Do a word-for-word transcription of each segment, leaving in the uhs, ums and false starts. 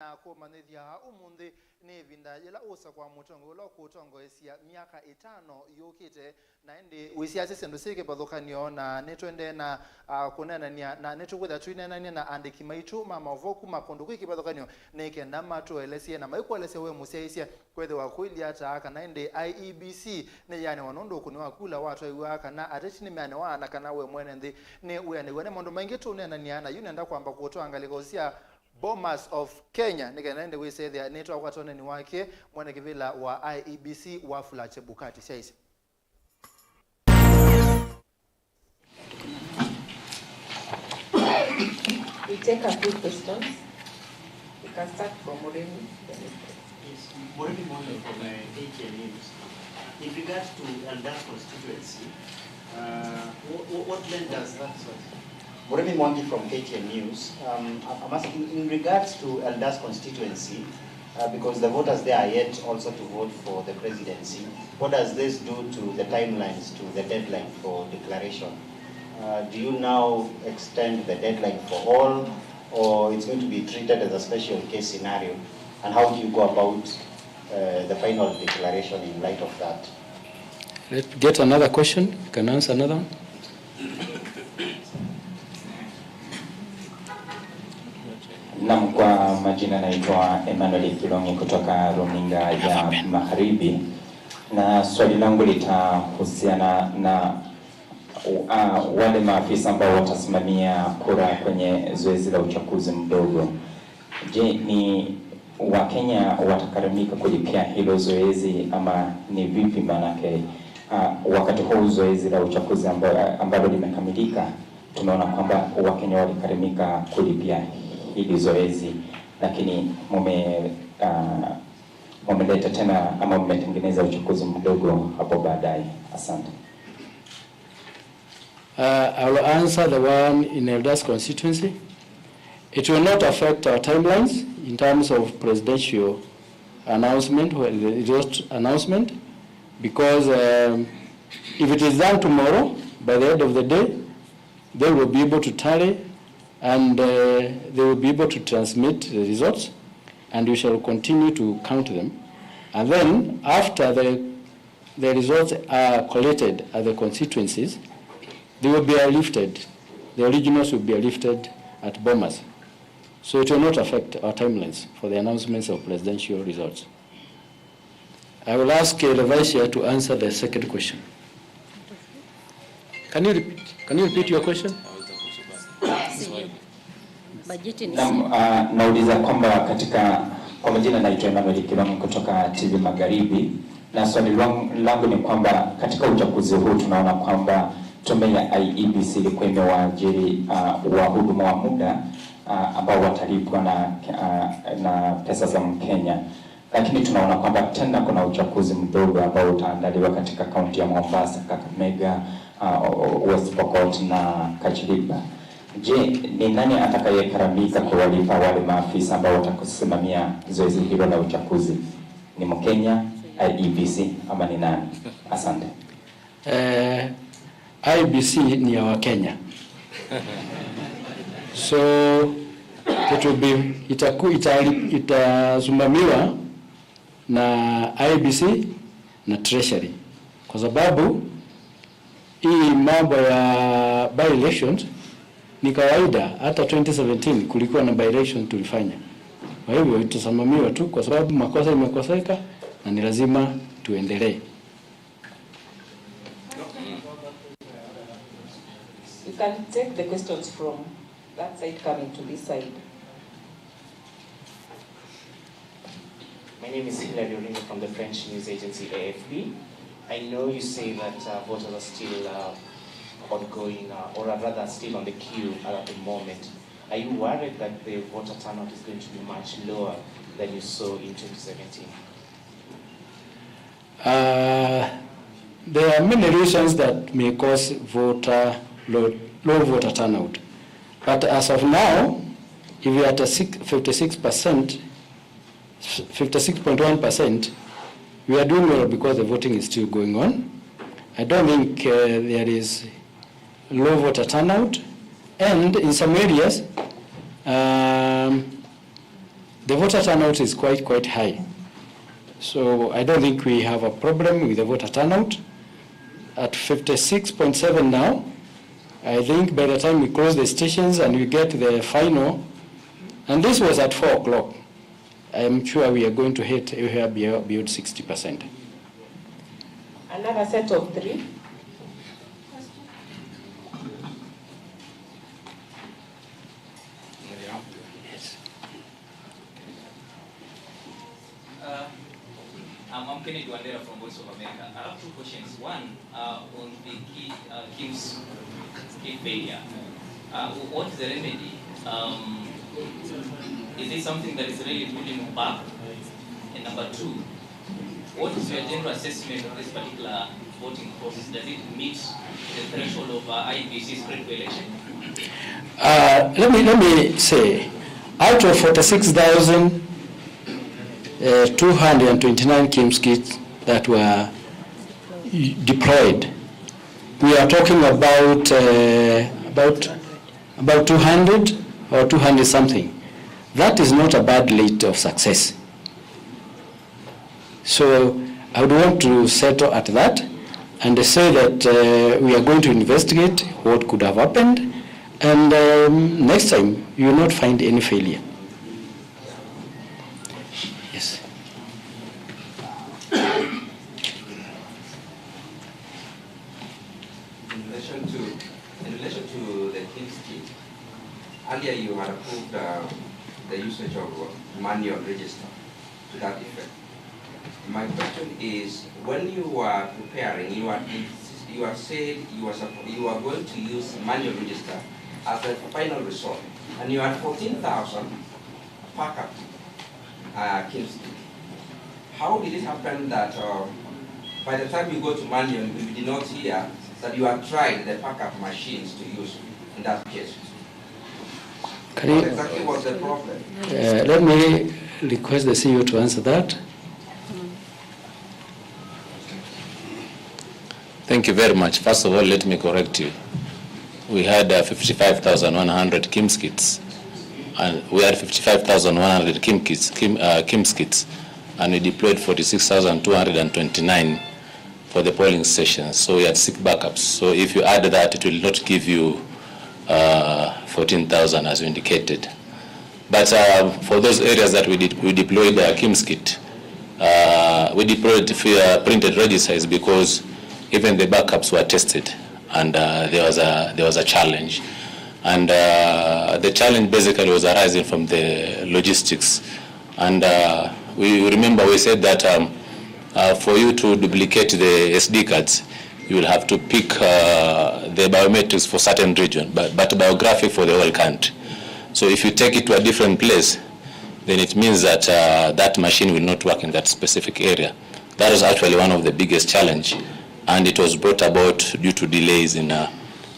Na kũmanyĩthya ũmũnthĩ nĩ ĩvinda yĩla ũsakũa mũtongoi ũla ũkũtongoesya myaka ĩtano yũkĩte, na ĩndĩ wĩsiasya syĩndũ syĩ kĩvathũkany'o, na nĩtũendee na, ah, kũneenany'a, na nĩtũkwĩthĩa tũineenany'a na andĩki maitũ ma maũvoo kuma kũndũ kwĩ kĩvathũkany'o nĩ kenda matũelesye na maikũelesya we mũsyaĩĩsya kwĩthĩwa kũilyĩ ata, kana ĩndĩ I E B C nĩyaanĩwa nũndũ ũkũni wa kula watwaiw'a, kana ateti nĩmeanĩwa, na kana we mwene nthĩ nĩ wĩanĩw'a. Nĩ maũndũ maingĩ tũneenany'a, na yu nenda kwamba kũtwaa ngalĩko sya Bomas of Kenya, nĩ kana ĩndĩ wĩsethĩa nĩtwakwata ũneeni wake mwene kĩvĩla wa I E B C, Wafula Chebukati. Syaisye. We take a few questions. We can start from Murimi. Yes, Murimi Mwangi from, uh, K T N News. In regards to Eldas constituency, uh, what, what length does that, sorry? Murimi Mwangi from K T N News. Um, I- I'm asking, in regards to Eldas constituency, uh, because the voters there are yet also to vote for the presidency, what does this do to the timelines, to the deadline for declaration? Uh, do you now extend the deadline for all, or it's going to be treated as a special case scenario? And how do you go about, uh, the final declaration in light of that? Let's get another question. You can answer another one. Naam, kwa majina naitwa Emmanuel Kilongi kutoka Runinga ya Magharibi, na swali langu litahusiana na, uh, wale maafisa ambao watasimamia kura kwenye zoezi la uchaguzi mdogo. Je, ni Wakenya watagharamika kulipia hilo zoezi ama ni vipi? Maanake, ah, wakati huu zoezi la uchaguzi amba- ambalo limekamilika, tumeona kwamba Wakenya waligharamika kulipia hili zoezi, lakini mume- ah, mumeleta tena ama mmetengeneza uchaguzi mdogo hapo baadaye. Asante. Uh, I will answer the one in Eldas constituency. It will not affect our timelines in terms of presidential announcement, or the result announcement, because, um, if it is done tomorrow, by the end of the day, they will be able to tally and, uh, they will be able to transmit the results, and we shall continue to count them. And then after the the results are collated at the constituencies, they will be airlifted. The originals will be airlifted at Bomas. So it will not affect our timelines for the announcements of presidential results. I will ask, uh, the Vice Chair to answer the second question. Can you repeat? Can you repeat your question? Bajeti ni Naam, ah, nauliza kwamba katika, kwa majina naitwa Emmanuel Kilongi kutoka T V Magharibi, na swali lwang- langu ni kwamba katika uchaguzi huu tunaona kwamba tume ya I E B C ilikuwa imewaajiri, ah, wahudumu wa muda, ah, ambao watalipwa na, ah, na pesa za Mkenya. Lakini tunaona kwamba tena kuna uchaguzi mdogo ambao utaandaliwa katika kaunti ya Mombasa, Kakamega, uh, West Pokot na Kachiliba. Je, ni nani atakayegharamika kuwalipa wale maafisa ambao watakusimamia zoezi hilo la uchaguzi? Ni Mkenya, I E B C ama ni nani? Asante. Eh, I E B C ni ya Wakenya. So, it will be, itaku- itali- itasimamiwa na I E B C na Treasury, kwa sababu hii mambo ya by-elections ni kawaida. Hata twenty seventeen kulikuwa na by-election tulifanya. Kwa hivyo itasimamiwa tu, kwa sababu makosa imekoseka na ni lazima tuendelee. You can take the questions from that side coming to this side. My name is Hilary Oringo from the French news agency A F P. I know you say that, uh, voters are still, uh, ongoing, uh, or rather still on the queue at the moment. Are you worried that the voter turnout is going to be much lower than you saw in twenty seventeen? Uh, there are many reasons that may cause voter low, low voter turnout. But as of now, if we are at a six, fifty-six percent, fifty-six point one percent, we are doing well because the voting is still going on. I don't think, uh, there is low voter turnout. And in some areas, um, The voter turnout is quite, quite high. So I don't think we have a problem with the voter turnout. At fifty-six point seven now, I think by the time we close the stations and we get the final, and this was at four o'clock, I am sure we are going to hit, we have beyond sixty percent. Another set of three. Uh, I'm, I'm Kennedy Wandera from Voice of America. I have two questions. One, uh, on the key, uh, KIMS key failure. Uh, wh- what is the remedy? Um, is it something that is really pulling back? And number two, what is your general assessment of this particular voting process? Does it meet the threshold of, uh, I E B C's critical election? Uh, let me, let me say, out of forty-six thousand, uh, two hundred twenty-nine KIMS kits that were deployed, we are talking about, uh, about, about two hundred or two hundred something. That is not a bad rate of success. So I would want to settle at that and say that, uh, we are going to investigate what could have happened, and, um, next time you will not find any failure. Yes. In relation to, in relation to the KIMS kit, earlier you had approved, uh, the usage of manual register to that effect. My question is, when you were preparing, you had, you had said you were, suppo- you were going to use manual register as a final resort, and you had fourteen thousand pack-up, uh, KIMS kit. How did it happen that, uh, by the time you go to manual, we did not hear that you had tried the pack-up machines to use in that case? Can you, What exactly was the problem? Uh, let me request the C E O to answer that. Thank you very much. First of all, let me correct you. We had, uh, fifty-five thousand one hundred KIMS kits, and we had fifty-five thousand one hundred KIMS kits, KIM, uh, KIMS kits, and we deployed forty-six thousand two hundred twenty-nine for the polling stations. So we had six backups. So if you add that, it will not give you, uh, fourteen thousand as you indicated. But, uh, for those areas that we did, we deployed, uh, KIMS kit, uh, we deployed fi- uh, printed registers because even the backups were tested, and, uh, there was a, there was a challenge, and, uh, the challenge basically was arising from the logistics, and, uh, we remember we said that, um, uh, for you to duplicate the S D cards, you will have to pick, uh, the biometrics for certain region, but, but biographic for the whole country. So if you take it to a different place, then it means that, uh, that machine will not work in that specific area. That was actually one of the biggest challenge, and it was brought about due to delays in, uh,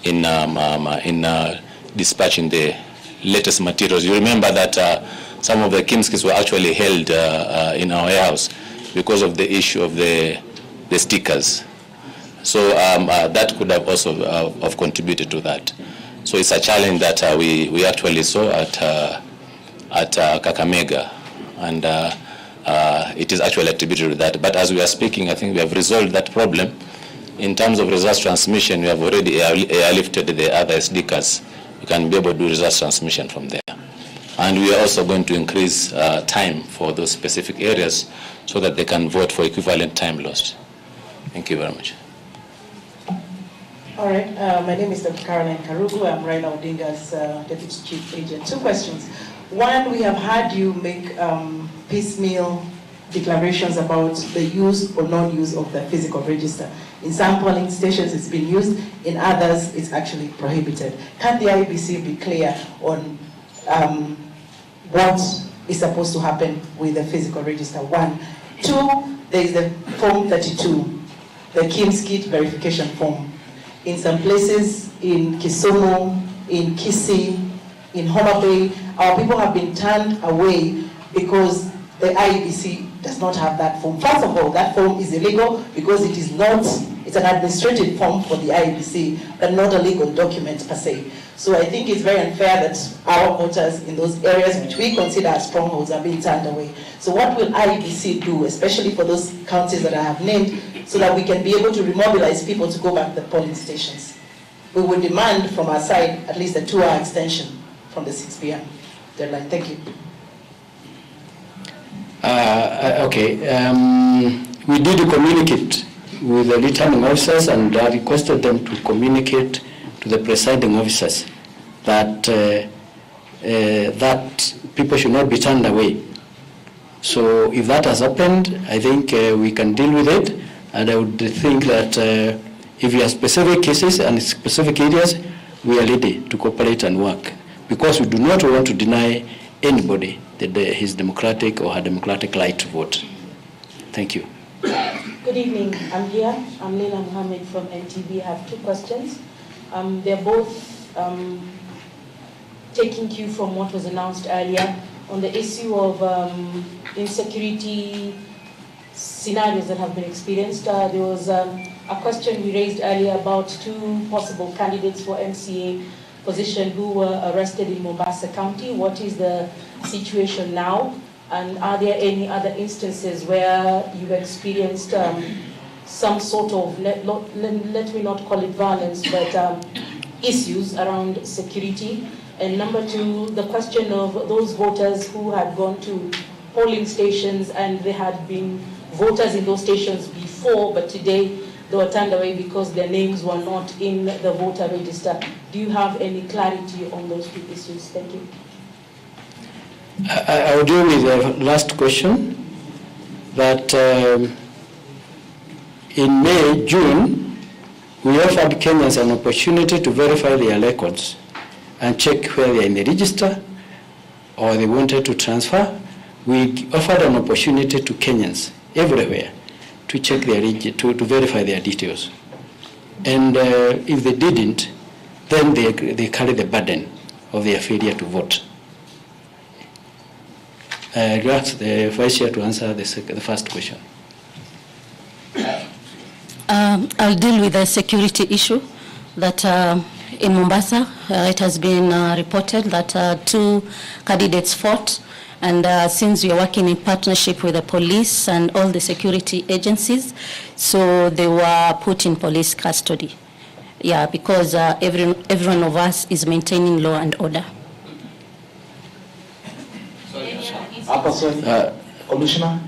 in, um, um, uh, in, uh, dispatching the latest materials. You remember that, uh, some of the KIMS kits were actually held, uh, uh, in our warehouse because of the issue of the, the stickers. So, um, uh, that could have also, uh, have contributed to that. So it's a challenge that, uh, we, we actually saw at, uh, at, uh, Kakamega, and, uh, uh, it is actually attributed to that. But as we are speaking, I think we have resolved that problem. In terms of results transmission, we have already air- airlifted the other S D cards. We can be able to do results transmission from there. And we are also going to increase, uh, time for those specific areas so that they can vote for equivalent time lost. Thank you very much. All right, uh, my name is Doctor Caroline Karugu. I'm Raila Odinga's, uh, Deputy Chief Agent. Two questions. One, we have heard you make, um, piecemeal declarations about the use or non-use of the physical register. In some polling stations, it's been used. In others, it's actually prohibited. Can the I E B C be clear on, um, what is supposed to happen with the physical register? One. Two, there is the Form thirty-two, the KIMS kit verification form. In some places, in Kisumu, in Kisii, in Homa Bay, our people have been turned away because the I E B C does not have that form. First of all, that form is illegal because it is not It's an administrative form for the I E B C, but not a legal document per se. So I think it's very unfair that our voters in those areas which we consider as strongholds are being turned away. So what will I E B C do, especially for those counties that I have named, so that we can be able to remobilize people to go back to the polling stations? We would demand from our side at least a two-hour extension from the six p.m. deadline. Thank you. Uh, uh, okay. Um, we did communicate with the returning officers and uh, requested them to communicate to the presiding officers that uh, uh, that people should not be turned away. So if that has happened, I think uh, we can deal with it, and I would think that uh, if you have specific cases and specific areas, we are ready to cooperate and work, because we do not want to deny anybody the, the, his democratic or her democratic right to vote. Thank you. Good evening. I'm here. I'm Leila Mohammed from N T V. I have two questions. Um, they're both um, taking cue from what was announced earlier on the issue of um, insecurity scenarios that have been experienced. Uh, there was um, a question we raised earlier about two possible candidates for M C A position who were arrested in Mombasa County. What is the situation now? And are there any other instances where you've experienced um, some sort of, let, let, let me not call it violence, but um, issues around security? And number two, the question of those voters who had gone to polling stations and they had been voters in those stations before, but today they were turned away because their names were not in the voter register. Do you have any clarity on those two issues? Thank you. I, I will deal with the last question, that um, in May, June, we offered Kenyans an opportunity to verify their records and check where they are in the register or they wanted to transfer. We offered an opportunity to Kenyans everywhere to check their regi- to, to verify their details. And uh, if they didn't, then they, they carry the burden of their failure to vote. I ask the Vice Chair to answer the, sec- the first question. Um, I'll deal with the security issue that uh, in Mombasa, uh, it has been uh, reported that uh, two candidates fought, and uh, since we are working in partnership with the police and all the security agencies, so they were put in police custody. Yeah, because uh, every, every one of us is maintaining law and order. Hapa swali. Uh, Commissioner,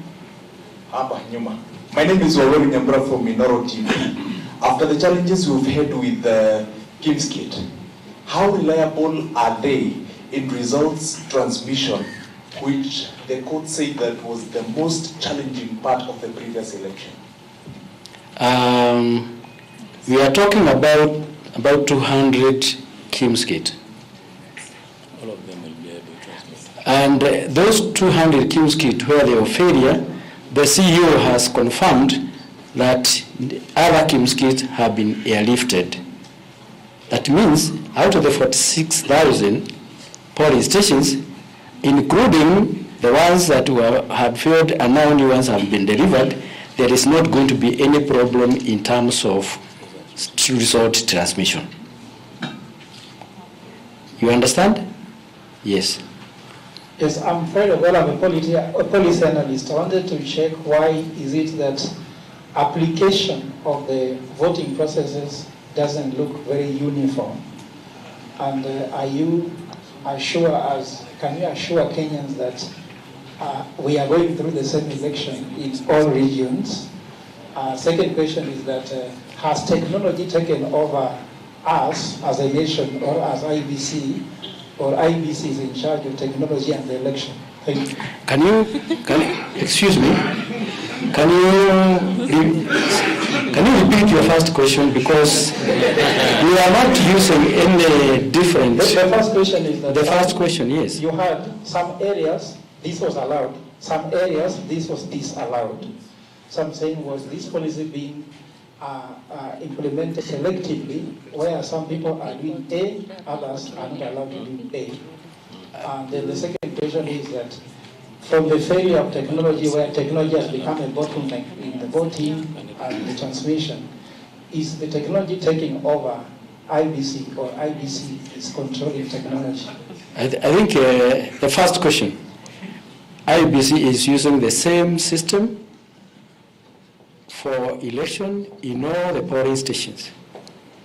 hapa nyuma. My name is Waweru Nyambura from Inooro T V. After the challenges we've had with uh, Kim's Gate, how reliable are they in results transmission, which the court said that was the most challenging part of the previous election? Um, we are talking about about two hundred Kim's Gate. All of them will be able to transmit. And uh, those two hundred Kim's Gate where there were failure, the C E O has confirmed that other Kim's Gate have been airlifted. That means out of the forty-six thousand polling stations, including the ones that were, had failed and now new ones have been delivered, there is not going to be any problem in terms of st- result transmission. You understand? Yes. Yes, I'm Fred Ogola, I'm a policy, a policy analyst. I wanted to check why is it that application of the voting processes doesn't look very uniform. And uh, are you assure us, can you assure Kenyans that uh, we are going through the same election in all regions? Uh, second question is that uh, has technology taken over us as a nation or as I B C, or I B C is in charge of technology and the election? Thank you. Can you, can, excuse me, can you, re- can you repeat your first question, because we are not using any different. The, the first question is that The first question, yes. You had some areas this was allowed, some areas this was disallowed. So I'm saying, was this policy being uh, uh, implemented selectively, where some people are doing A, others are not allowed to do A? And then the second question is that from the failure of technology, where technology has become a bottleneck in the voting and the transmission, Is the technology taking over I E B C, or I E B C is controlling technology? I, th- I think uh, the first question, I E B C is using the same system for election in all the polling stations.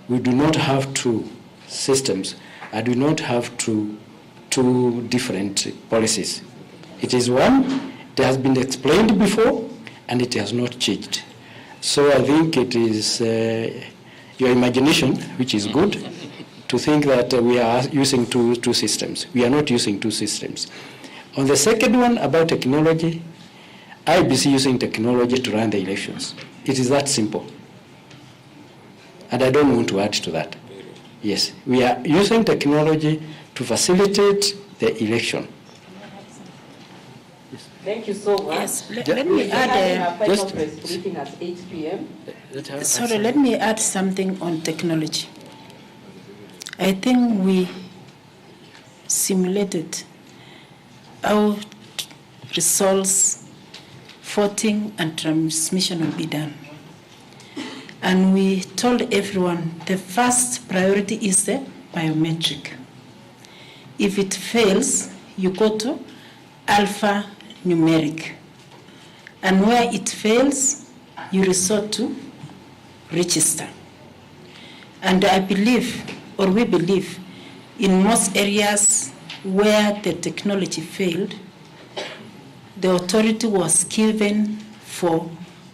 We do not have two systems. I do not have two, two different policies. It is one, it has been explained before, and it has not changed. So I think it is uh, your imagination, which is good, to think that uh, we are using two, two systems. We are not using two systems. On the second one, about technology, I E B C using technology to run the elections. It is that simple. And I don't want to add to that. Yes, we are using technology to facilitate the election. Thank you so much. Yes, let, let me add. A, final just, press briefing at eight p.m. Sorry, let me add something on technology. I think we simulated how results, voting and transmission will be done. And we told everyone the first priority is the biometric. If it fails, you go to alphanumeric. And where it fails, you resort to register. And I believe, or we believe, in most areas where the technology failed, the authority was given for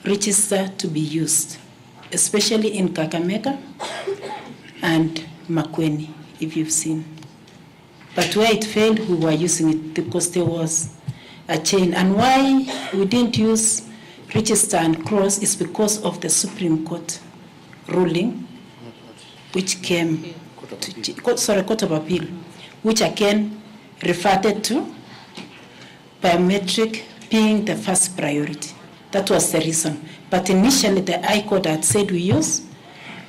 register to be used, especially in Kakamega and Makueni, if you've seen. But where it failed, we were using it because there was a chain. And why we didn't use register and cross is because of the Supreme Court ruling, which came to, sorry, Court of Appeal, which again reverted to biometric being the first priority. That was the reason. But initially, the High Court had said we use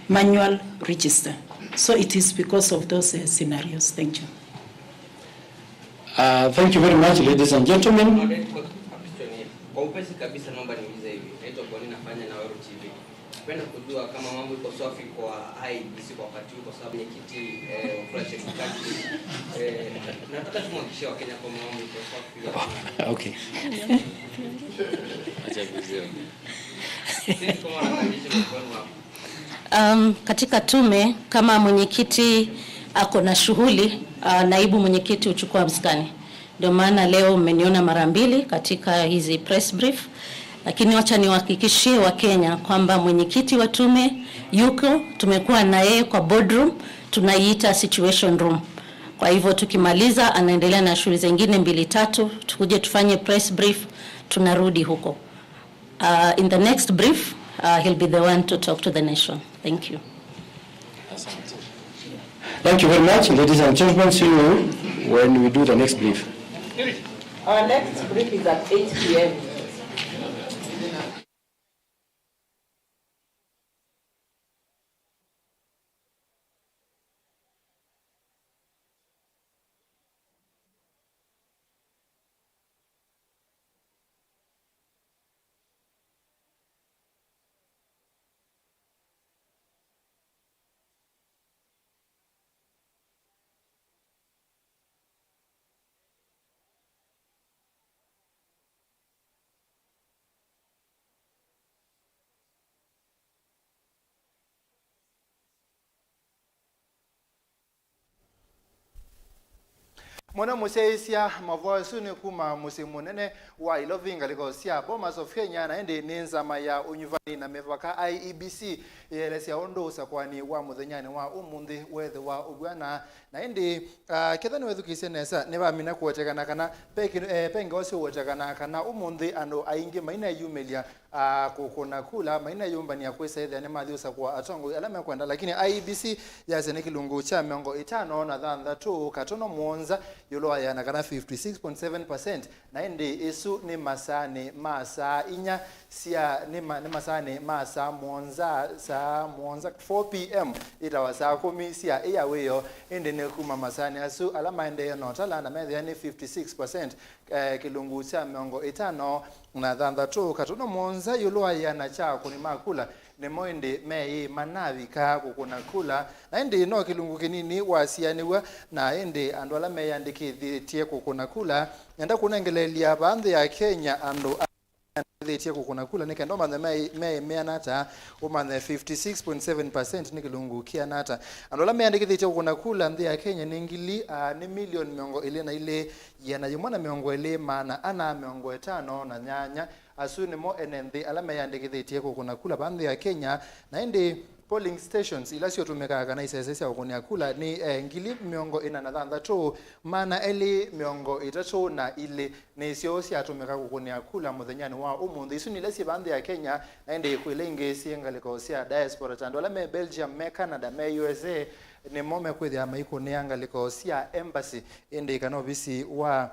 manual register. So it is because of those uh, scenarios. Thank you. Uh, thank you very much, ladies and gentlemen. Kwa upesi kabisa, naomba niulize hivi. Naitwa Boni, nafanya na Weru T V. Napenda kujua kama mambo iko safi kwa I E B C kwa wakati huu, kwa sababu mwenyekiti eh, Wafula Chebukati eh, nataka tumhakikishie Wakenya kwamba mambo iko safi. Okay. Acha vizuri. Sisi kama wanakamishna mkono hapo. Um, katika tume kama mwenyekiti ako na shughuli uh, naibu mwenyekiti huchukua msukani. Ndio maana leo mmeniona mara mbili katika hizi press brief, lakini wacha niwahakikishie Wakenya kwamba mwenyekiti wa tume yuko, tumekuwa na yeye kwa boardroom, tunaiita situation room. Kwa hivyo tukimaliza, anaendelea na shughuli zingine mbili tatu, tukuje tufanye press brief, tunarudi huko. Uh, in the next brief, uh, he'll be the one to talk to the nation. Thank you. Thank you very much, ladies and gentlemen. See you when we do the next brief. Our next brief is at eight p.m. Mũno mũsyaĩĩsya mavoo asu nĩ kuma mũsyĩ mũnene wa Ilovi, ngalĩko sya Bomas of Kenya, na ĩndĩ nĩ nzama ya ũnyuvani na mĩvaka, I E B C, ĩelesya ũndũ ũsakũani wa mũthenyanĩ wa ũmũnthĩ weethĩwa ũvw'ana. Na ĩndĩ, ah, ketha nĩwethukĩĩsye nesa, nĩvamina kũwetekana kana ve kĩndũ, eh, ve ngewa syũwetekana kana ũmũnthĩ andũ aingĩ maineyumĩlya, ah, kũkũna kula, maineyũmbany'a kwĩsa ĩthĩa nĩmathi ũsakũa atongoi ala mekwenda, lakini I E B C yasya nĩ kĩlungu kya mĩongo ĩtano na thanthatũ katono mũonza ĩũlũ wa ĩana, kana fifty six point seven percent, na ĩndĩ ĩsu nĩ masaanĩ ma saa inya sya, nĩ ma-, nĩ masaanĩ ma saa mũonza, saa mũonza, four p m, ĩtawa saa kũmi sya ĩa wĩoo, ĩndĩ nĩ kuma masaanĩ asu ala maendee na ũtala na methĩa nĩ fifty six percent, eh, kĩlungu kya mĩongo ĩtano na thanthatũ katono mũonza ĩũlũ wa ĩana kya akũni ma kula nĩmo ĩndĩ meĩ manavika kũkũna kula, na ĩndĩ no kĩlungu kĩnini wasianĩw'a, na ĩndĩ andũ ala meyandĩkĩthĩtye kũkũna kula, nenda kũnengeleelya vaa nthĩ ya Kenya andũ a- meyandĩkĩthĩtye kũkũna kula nĩ kenda ũmanye meĩ meana ata, ũmanye fifty six point seven percent nĩ kĩlungu kĩana ata. Andũ ala meyandĩkĩthĩtye kũkũna kula nthĩ ya Kenya nĩ ngili, ah, nĩ milioni mĩongo ĩlĩ na ilĩ, ĩana yĩmwe na mĩongo ĩlĩ, maana ana mĩongo ĩtano na nyanya. Asu nĩmo ene nthĩ ala meyandĩkĩthĩtye kũkũna kula vaa nthĩ ya Kenya, na ĩndĩ polling stations ila syĩtũmĩkaa kana isese sya kũkũnĩa kula nĩ, eh, ngili mĩongo ĩna na thanthatũ, maana elĩ mĩongo ĩtatũ na ilĩ. Nĩsyo syatũmĩka kũkũnĩa kula mũthenyanĩ wa ũmũnthĩ. Isu nĩ ila syĩ vaa nthĩ ya Kenya, na ĩndĩ kwĩ ila ingĩ syĩ ngalĩko sya diaspora, ta andũ ala me Belgium, me Canada, me U S A, nĩmo mekwĩthĩa maikũnĩa ngalĩko sya embassy, ĩndĩ kana ovisi wa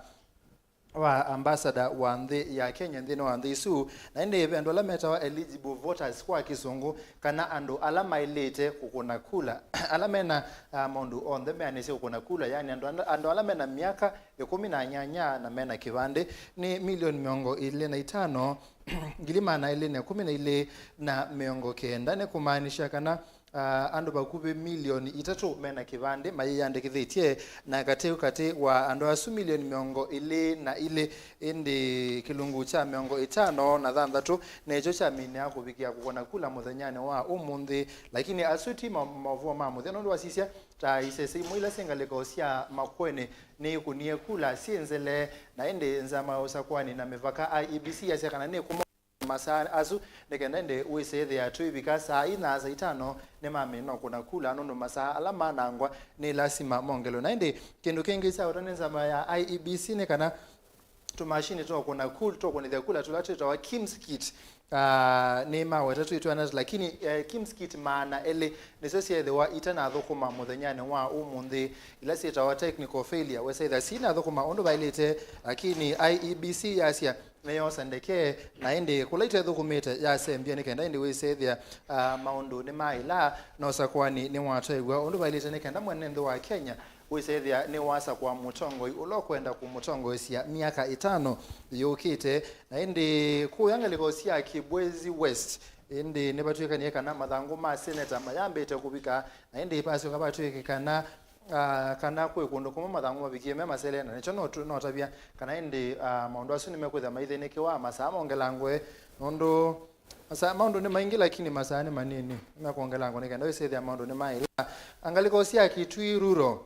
wa ambassador wa nthĩ ya Kenya nthĩnĩ wa nthĩ isu, na ĩndĩ ve andũ ala metawa eligible voters kwa Kĩsũngũ, kana andũ ala maĩlĩte kũkũna kula, ala mena, ah, maũndũ onthe meanĩsye kũkũna kula, yani andũ, andũ ala mena myaka ĩkũmi na nyanya na mena kĩvandĩ, nĩ milioni mĩongo ĩlĩ na itano, ngili maana elĩ na ĩkũmi na ilĩ na mĩongo kenda, nĩ kũmaanisya kana ah, andũ vakuvĩ milioni itatũ mena kĩvandĩ mayĩyandĩkĩthĩtye, na katĩ katĩ wa andũ asu milioni mĩongo ĩlĩ na ilĩ, ĩndĩ kĩlungu kya mĩongo ĩtano na thanthatũ nĩkyo kyaminĩa kũvikĩa kũkũna kula mũthenyanĩ wa ũmũnthĩ. Lakini asu ti ma- maũvoo ma mũthya, nũndũ wasisya ta isese imwe ila syĩ ngalĩko sya Makueni nĩikũnie kula syĩ nzele, na ĩndĩ nzama ya ũsakwani na mĩvaka I E B C yasya kana nĩkũmo masaa asu, nĩ kenda ĩndĩ wĩsĩthĩa tũivika saa inya saa itano nĩmamina kũna kula, nũndũ masaa ala manangwa nĩ lasima mongelwe. Na ĩndĩ kĩndũ kĩngĩ kya weta nĩ nzama ya I E B C nĩ kana tũmashini twa kũna kul- twa kũnĩthya kula tũla twĩtawa KIEMS kit, ah, nĩ maweta twĩtwana, lakini, eh, KIEMS kit maana elĩ nĩsyo syethĩwa itanathũkũma mũthenyanĩ wa ũmũnthĩ, ila syĩtawa technical failure. Wĩsĩthĩa sinathũkũma ũndũ vaĩlĩte, lakini I E B C yasya nĩyoosa ndeke, na ĩndĩ kũla itethũkũmĩte yasembie nĩ kenda ĩndĩ wĩsĩthĩa, ah, maũndũ nĩmaĩla, na ũsakwani nĩwatwaĩw'a ũndũ vaĩlĩte nĩ kenda mwene nthĩ wa Kenya wĩsĩthĩa nĩwasakũa mũtongoi ũla ũkwenda kũmũtongoesya myaka ĩtano yũkĩte. Na ĩndĩ kũya ngalĩko sya Kibwezi West, ĩndĩ nĩvatw'ĩkanie kana mathangũ ma seneta mayambĩte kũvika, na ĩndĩ vasyoka vatw'ĩkĩkana ah, kana kwĩ kũndũ kũmwe mathangũ mavikie me masele, na nĩkyo no tu- notavya kana ĩndĩ, ah, maũndũ asu nĩmekwĩthĩa maithĩnĩkĩwa, masaa mongelangwe, nũndũ masaa, maũndũ nĩ maingĩ, lakini masaa nĩ manini, nĩmekwongelangwa nĩ kenda wĩsĩthĩa maũndũ nĩmaĩla. Ngalĩko sya Kitui Rural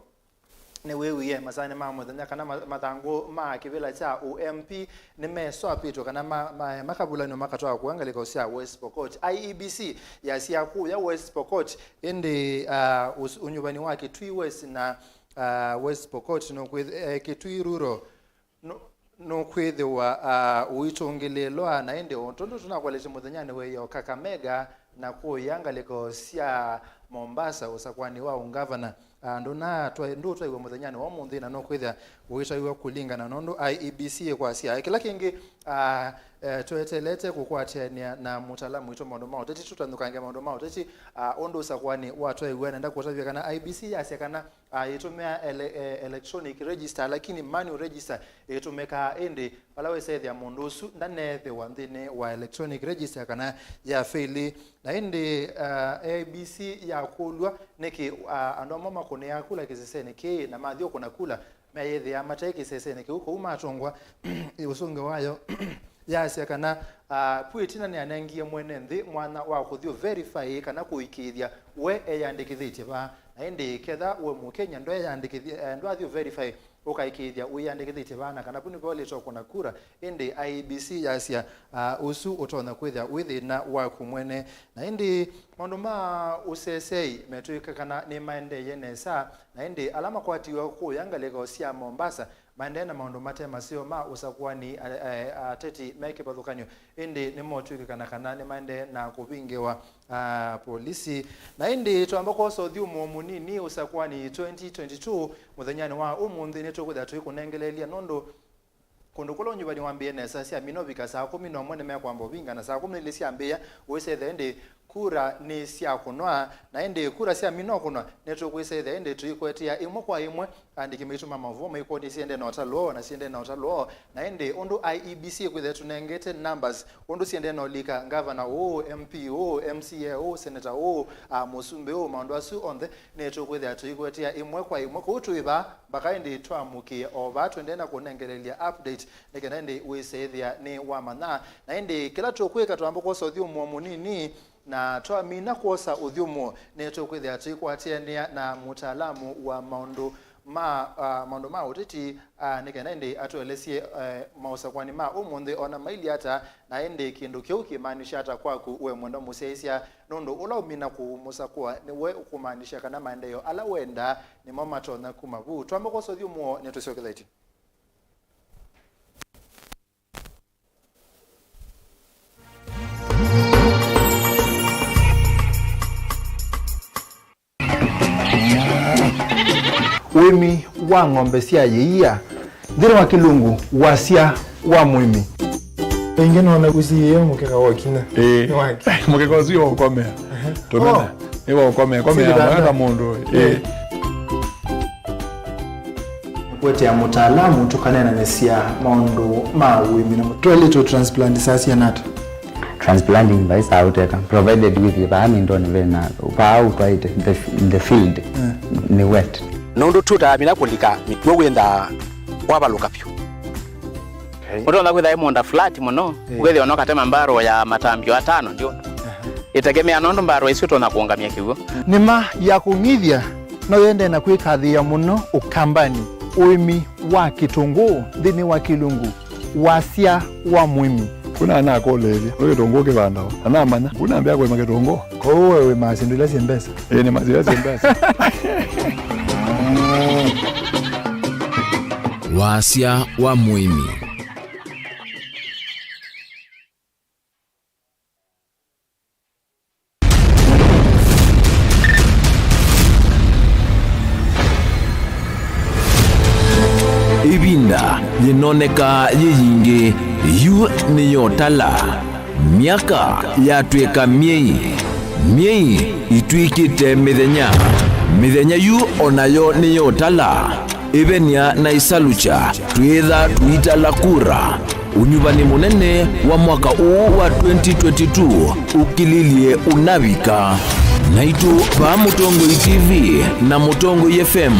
nĩwĩwie masaa nĩ ma mũthenya kana ma- mathangũ ma kĩvĩla kya U M P nĩmeswapĩtwe kana ma- ma- makavulanw'a makatwawa kũya ngalĩko sya West Pokot. I E B C yasya kũya West Pokot, ĩndĩ, ah, ũs- ũnyuvani wa Kitui West na, ah, West Pokot nũkwĩth- eh, Kitui Rural nũ- nũkwĩthĩwa, ah, ũitũngĩlĩĩlwa, na ĩndĩ o tondũ tũnakwelesye mũthenyanĩ wĩ o Kakamega na kũya ngalĩko sya Mombasa ũsakwani wa ũngavana. Ah, ndũnatwa- ndũtwaiwe mũthenyanĩ wa ũmũnthĩ, na nũkwĩthĩa ũitwaiwa kũlingana na ũndũ I E B C ĩkwasya. Kĩla kĩngĩ, ah, eh, tweteelete kũkwatĩanĩa na mũtaalamu witũ maũndũ ma ũteti, tũtanũkange maũndũ ma ũteti, ah, ũndũ ũsakwani watwaiwe. Nenda kũtavya kana I E B C yasya kana, ah, ĩtũmĩa ele- eh, electronic register, lakini manual register ĩtũmĩkaa, ĩndĩ vala wĩsethĩa mũndũ ũsu ndanethĩwa nthĩnĩ wa electronic register kana ya faili. Na ĩndĩ, ah, I E B C yakũlw'a nĩkĩ, ah, andũ amwe makũnĩaa kula kĩsesenĩ kĩĩ na mathi ũkũna kula meyĩthĩa mate kĩsesenĩ kĩu, kwoou matũngwa ũsũngĩo wayo yasya kana, ah, vu ĩtina nĩyanengie mwene nthĩ mwanya wa kũthi ũ verify kana kũĩkĩĩthya we eyandĩkĩthĩtye vaa. Na ĩndĩ ketha we Mũkenya ndweyandĩkĩthya, eh, ndwathi ũ verify ũkaĩkĩĩthya wĩyandĩkĩthĩtye vaa, na kana vu nĩvo ũlĩte ũkũna kura, ĩndĩ I E B C yasya, ah, ũsu ũtonya kwĩthĩa wĩ thĩna waku mwene. Na ĩndĩ maũndũ ma ũsesei metw'ĩka kana nĩmaendeeye nesa, na ĩndĩ ala makwatiwe kũya ngalĩko sya Mombasa maendee na maũndũ mate maseo ma ũsakũani, a- a- ateti me kĩvathũkany'o, ĩndĩ nĩmotw'ĩkĩkana kana nĩmaendee na kũvingĩwa, ah, polisi. Na ĩndĩ twamba kwosa ũthyũmũo mũnini ũsakũani twenty twenty-two, mũthenyanĩ wa ũmũnthĩ nĩtũkwĩthĩa tũikũnengeleelya, nũndũ kũndũ kũla ũnyuvani wambĩĩe nesa, syamina ũvika saa kũmi na ũmwe nĩmekwamba ũvinga, na saa kũmi na ilĩ syambĩĩa, ũisethĩa ĩndĩ Kura nĩ sya kũnwa, na ĩndĩ kura sya mina kũnwa, nĩtũkwĩsa ĩthĩa ĩndĩ tũikũetea ĩmwe kwa ĩmwe andĩki maitũ ma maũvoo maikwony'a siendee na ũtalo, na siendee na ũtalo. Na ĩndĩ ũndũ I E B C ĩkwĩthĩa tũnengete numbers, ũndũ siendee na ũlika, ngavana ũũ, M P ũũ, M C A ũũ, seneta ũũ, a, mũsumbĩ ũũ, maũndũ asu onthe nĩtũkwĩthĩa tũikũetea ĩmwe kwa ĩmwe. Kwoou twĩ vaa mbaka ĩndĩ twamũkĩe o vaa, tũendee na kũnengelelya update nĩ kenda ĩndĩ wĩse ĩthĩa nĩ wamanya. Na ĩndĩ kĩla tũkwĩka, twamba kwosa ũthyũmũo mũnini, na twamina kwosa ũthyũmũo, nĩtũkwĩthĩa tũikwatĩanĩa na mũtaalamu wa maũndũ ma, ah, maũndũ ma ũteti, ah, nĩ kenda ĩndĩ atũelesye, eh, maũsakũani ma ũmũnthĩ ona mailyĩ ata, na ĩndĩ kĩndũ kĩu kĩmaanisha ata kwaku we mwendwa mũsyaĩĩsya, nũndũ ũla ũmina kũmũsakũa nĩwe ũkũmaanisha kana maendeeo ala wendaa nĩmo matonya kuma vu. Twamba kwosa ũthyũmũo, nĩtũsyokethya ĩtina. Ũĩmi wa ng'ombe sya yĩia nthĩnĩ wa kĩlungu wasya wa mũĩmi. Ĩngĩ nona kũsiĩĩa mũkeka wa kinya. Ĩĩ. Nĩ wake. Mũkeka ũsu nĩ wa ũkomea. Tũmena. Oh. Nĩ wa ũkomea. Komea. Sili mwaka mũndũ. Ĩĩ. Kũetea mũtaalamu tũkaneenanĩsya maũndũ ma ũĩmi na mũtwaĩlĩtwe transplant saa siana ata? Transplanting vai saa ũteka, provided with vaa mĩndonĩ vena, vaa ũtwaĩte, the, the field, eh, nĩ wet. Nũndũ tũtamina kũlika mĩkw'ũ wĩnthaa wavalũka vyũ. Okay. Ũtonya kwĩtha ĩ mũũnda flat mũno, eh, ũkethĩa ona ũkatema mbarũ ya matambio atano ndio. Aha. Ĩtegemea nũndũ mbarũ isu ũtonya kũũngamya kĩw'ũ. Nĩma ya kũng'ithya no yĩendee na kwĩkathĩĩa mũno Ũkambanĩ, ũĩmi wa kĩtũngũũ nthĩnĩ wa kĩlungu wasya wa mũĩmi. Kuna anakũlĩĩlya, nĩ kĩtũngũũ kĩvandawa? Na namanya, kuna mbĩa kũĩma kĩtũngũũ. Kwoou we wĩmaa syĩndũ ila syĩ mbesa? Ĩĩ, nĩmaa syĩndũ ila syĩ mbesa. Wasya wa mũĩmi. Ĩvinda yĩnoneka yĩ yingĩ, yu nĩyotala. Myaka yatw'ĩka myei, myei itw'ĩkĩte mĩthenya, mĩthenya yu o nayo nĩyotala. Ĩvenia na ĩsalukya, twĩĩtha tũitala kura. Ũnyuvani mũnene wa mwaka ũũ wa twenty twenty-two ũkililye ũnavika. Naitũ vaa Mũtongoi T V na Mũtongoi F M,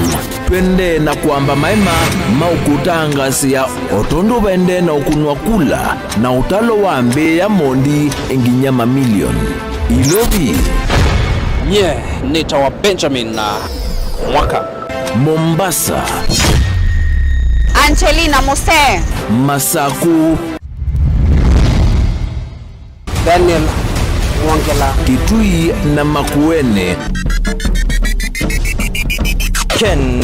twendee na kwamba maema ma ũkũtangaasĩa o tondũ vaendee na ũkũnwa kula na ũtalo wambĩĩa mondi nginya mamilioni. Ilovi. Nyie nĩtawa Benjamin na Mwaka. Mombasa. Angelina Muse. Masaku. Daniel Mwongela. Kitui na Makueni. Ken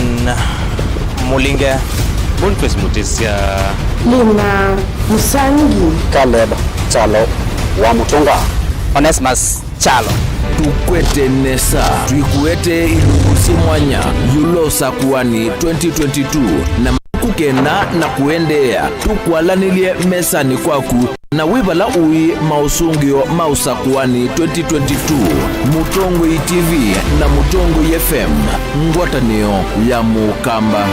Mulinge. Boniface Mutisya. Lina Musangi. Caleb Chalo wa Mutunga. Onesmus Kyalo. Tũkwete nesa, twĩkũete ilungu syĩ mwanya ĩũlũ wa ũsakũani twenty twenty-two na matukũ kenda na kũendeea. Tũkwalanĩlye mesanĩ kwaku na wĩ vala ũĩ maũsũngĩo ma ũsakũani twenty twenty-two. Mũtongoi T V na Mũtongoi F M, ngwatanĩo ya Mũkamba.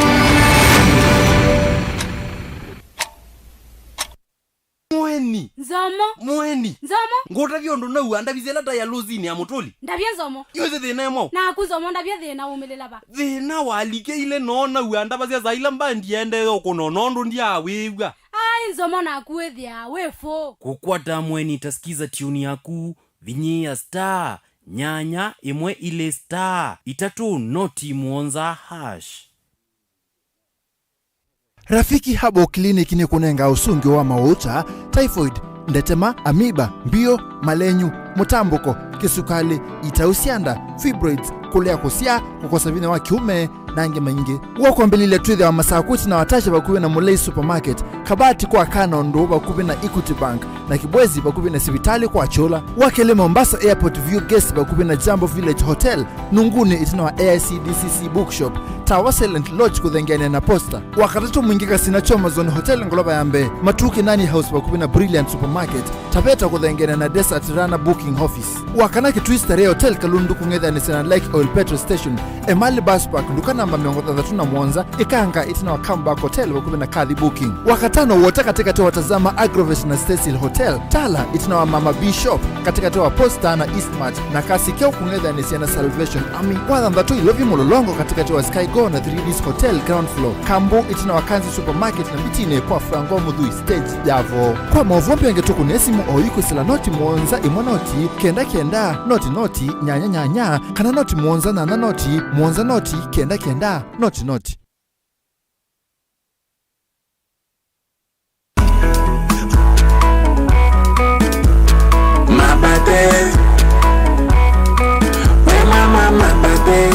Mũeni. Nzomo. Mũeni. Nzomo. Ngũtavya ũndũ naua ndavisa ĩla ta ya lũsinĩ ya mũtũli. Ndavya Nzomo. Yu ĩsĩ thĩna ĩmwe. Naku Nzomo ndavya thĩna umĩlĩla va. Thĩna walikĩile no naua ndavasya saa ila mbandi yaendee ũkũna nũndũ ndyaawĩw'a. Ai Nzomo naku wĩthĩaa wĩ fũ. Kũkwata Mũeni ta skiza tune yaku, vinyĩĩa star nyanya ĩmwe ilĩ star itatũ noti mũonza hash. Rafiki Herbal Clinic nĩkũnengaa ũsũngĩo wa maũũta, typhoid, ndetema, amoeba, mbio, malenyu, mũtambũko, kĩsukalĩ, itau sya nda, fibroids, kũlea kũsyaa, kũkosa vinya wa kĩũme, na angĩ maingĩ. W'o kwambĩlĩlya twĩthĩawa Masaku ĩtina wa Tasha vakuvĩ na Mulei Supermarket, Kabati kwa Kanondũ vakuvĩ na Equity Bank, na Kibwezi vakuvĩ na sivitalĩ kwa Kyũla. Wa kelĩ, Mombasa Airport View Guest vakuvĩ na Jambo Village Hotel, Nunguni ĩtina wa A I C D C C Bookshop, Tawa Silent Lodge kũthengeanĩa na Posta. Wa katatũ, Mwingi Kasina Choma Zone Hotel ngolova ya mbee, Matuki Nani House vakuvĩ na Brilliant Supermarket, Taveta kũthengeanĩa na Desert Runner Booking Office. Wa kana, Kitui Starehe Hotel Kalundu kũng'ethanĩsya na Lake Oil Petrol Station, Emali Bus Park, nduka namba mĩongo thanthatũ na mũonza, Ikanga ĩtina wa Comeback Hotel vakuvĩ na Kathi Booking. Wa katano, Wota katĩkatĩ wa Tazama Agrovet na Cecil Hotel, Tala ĩtina wa Mama B Shop, katĩkatĩ wa Posta na Eastmart, na Kasi Keo kũng'ethanĩsya na Salvation Army. Wa thanthatũ, Ilovi Mũlolongo katĩkatĩ wa Sky Go na Three Ds Hotel ground floor, Kambu ĩtina wa Kanzi Supermarket na Mbitinĩ kwa Franco Mũthui stage ya Voo. Kwa maũvoo mbeange tũkũnĩe simũ oyu kwĩsĩla noti mũonza ĩmwe noti kenda kenda noti noti nyanya nyanya, kana noti mũonza nyanya noti mũonza noti kenda kenda noti noti. Mabate. We mama, mabate.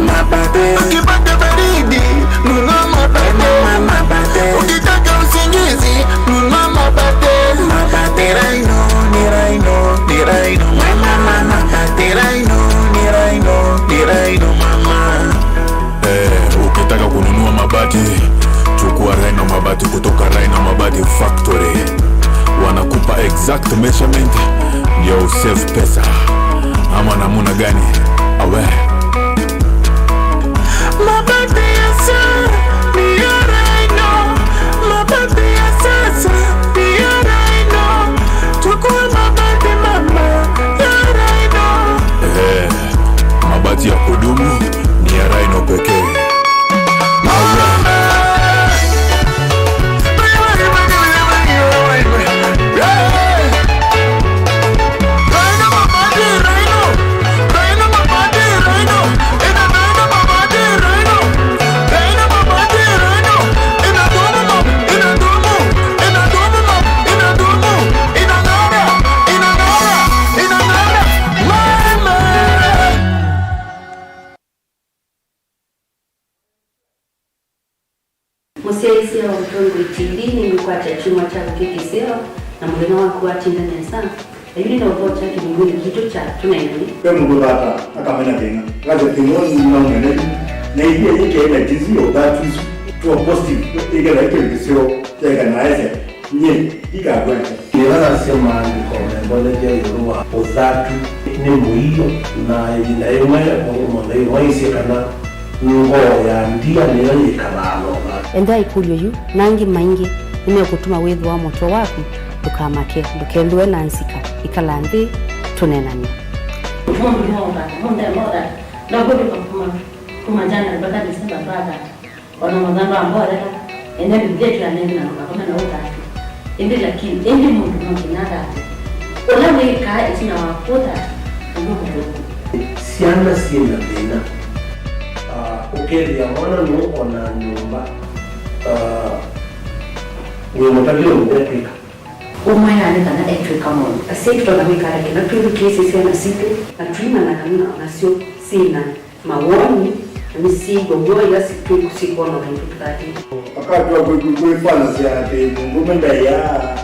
Mabate. Ukipata baridi, nunua mabate. We mama, mabate. Ukitaka usingizi, nunua mabate. Mabate. Ni Rhino, ni Rhino, ni Rhino. We mama, mabate. Ni Rhino, ni Rhino, ni Rhino, mama. Eh, ukitaka kununua mabati, chukua Rhino Mabati kutoka Rhino Mabati Factory. Wanakupa exact measurement ndio usave pesa. Ama namna gani? Awe. Mabati ya sasa ni ya Rhino. Mabati ya sasa ni ya Rhino. Chukua mabati mama ya Rhino. Eh. Mabati ya kudumu ni ya Rhino pekee. Mũsyaĩĩsya wa Mũtongoi T V nĩngũkwatya kyumwa kyaku kĩ kĩseo, na mũthenya waku watinda nesa. Yu nĩ na ũvoo kya kĩlungunĩ kitũ kya Tũneenany'e. Ve mũndũ vata akamena thĩna. Akasya thĩna ũũ nĩnaumene yu. Na ithyĩ yĩkee na jinsi ya ũthatu isu. Tuwa positive. Ĩkethwa ĩkĩlĩ kĩseo kyaĩka na aesya. Nyie ndikakwete. Nĩla nasya maandĩko membonethya ĩũlũ wa ũthatu nĩ mũio, na ĩvinda yĩmwe mũndũ mũtheu waisye kana ngoo ya ndia nĩyo yĩkalaa na ũthatu. Ethĩa ĩkũlyo yu na angĩ maingĩ nĩmekũtuma wĩthĩwa mũtwe waku. Ndũkamake, ndũkethĩwe na nzika. Ĩkala nthĩ, tũneenany'e. Mũndũ nĩwoka, mũndũ emoka, ndakũndĩka kuma, kuma January mpaka December twatha. Ona mũthanga wa mbolela, ene Biblia ĩtwĩanĩe na ndũkakome na ũthatu. Ĩndĩ lakini, ĩndĩ mũndũ no nginya athate. Ũla wĩkaa ĩtina wa kũthata, nĩw'o mũthũku. Syana syĩ na thĩna. Ah, ũkethĩa mwana nũũ ona nyũmba, ah, wĩ mũtavye ũndũ ekwĩka. Ũmwe nĩ kana etw'ĩka maũndũ. Asyai tũtonya kwĩka ata kĩla twĩthukĩĩsye syana sitũ, na tũimanya kana nasyo syĩ na mawoni, na nĩsyĩw'a w'o ila sikwona maitũ tũthatĩte. Wakati wa kwĩ-, kwĩ-, kwĩfanasya atĩ mũndũũme ndaĩaa,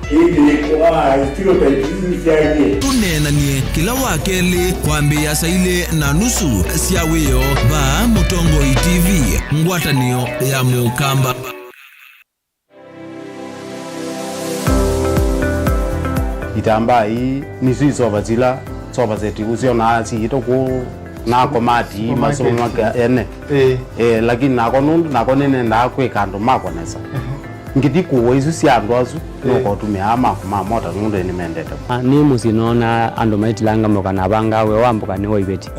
kĩĩ kĩlĩkũ? Aa, stereotypes isu nĩsyaĩlye. Tũneenany'e kĩla wa kelĩ kwambĩĩa saa ilĩ na nusu sya wĩoo vaa Mũtongoi T V, ngwatanĩo ya Mũkamba. Itambaa ii nĩsyo isova sila sova seti ũsyonaa siitũ kũu na komati masũmake ene. Ĩĩ. Eh, lakini nakwa nũndũ nakwa nĩnendaa kwĩka andũ makwa nesa. Ngĩthi kũwa isu sya andũ asu, nũkotũmĩaa makwa ma mota nũndũ nĩmendete. Ah, nĩ mũsyĩ noona andũ maitilanga mboka na vanga wĩoo wa mboka nĩ wa iveti.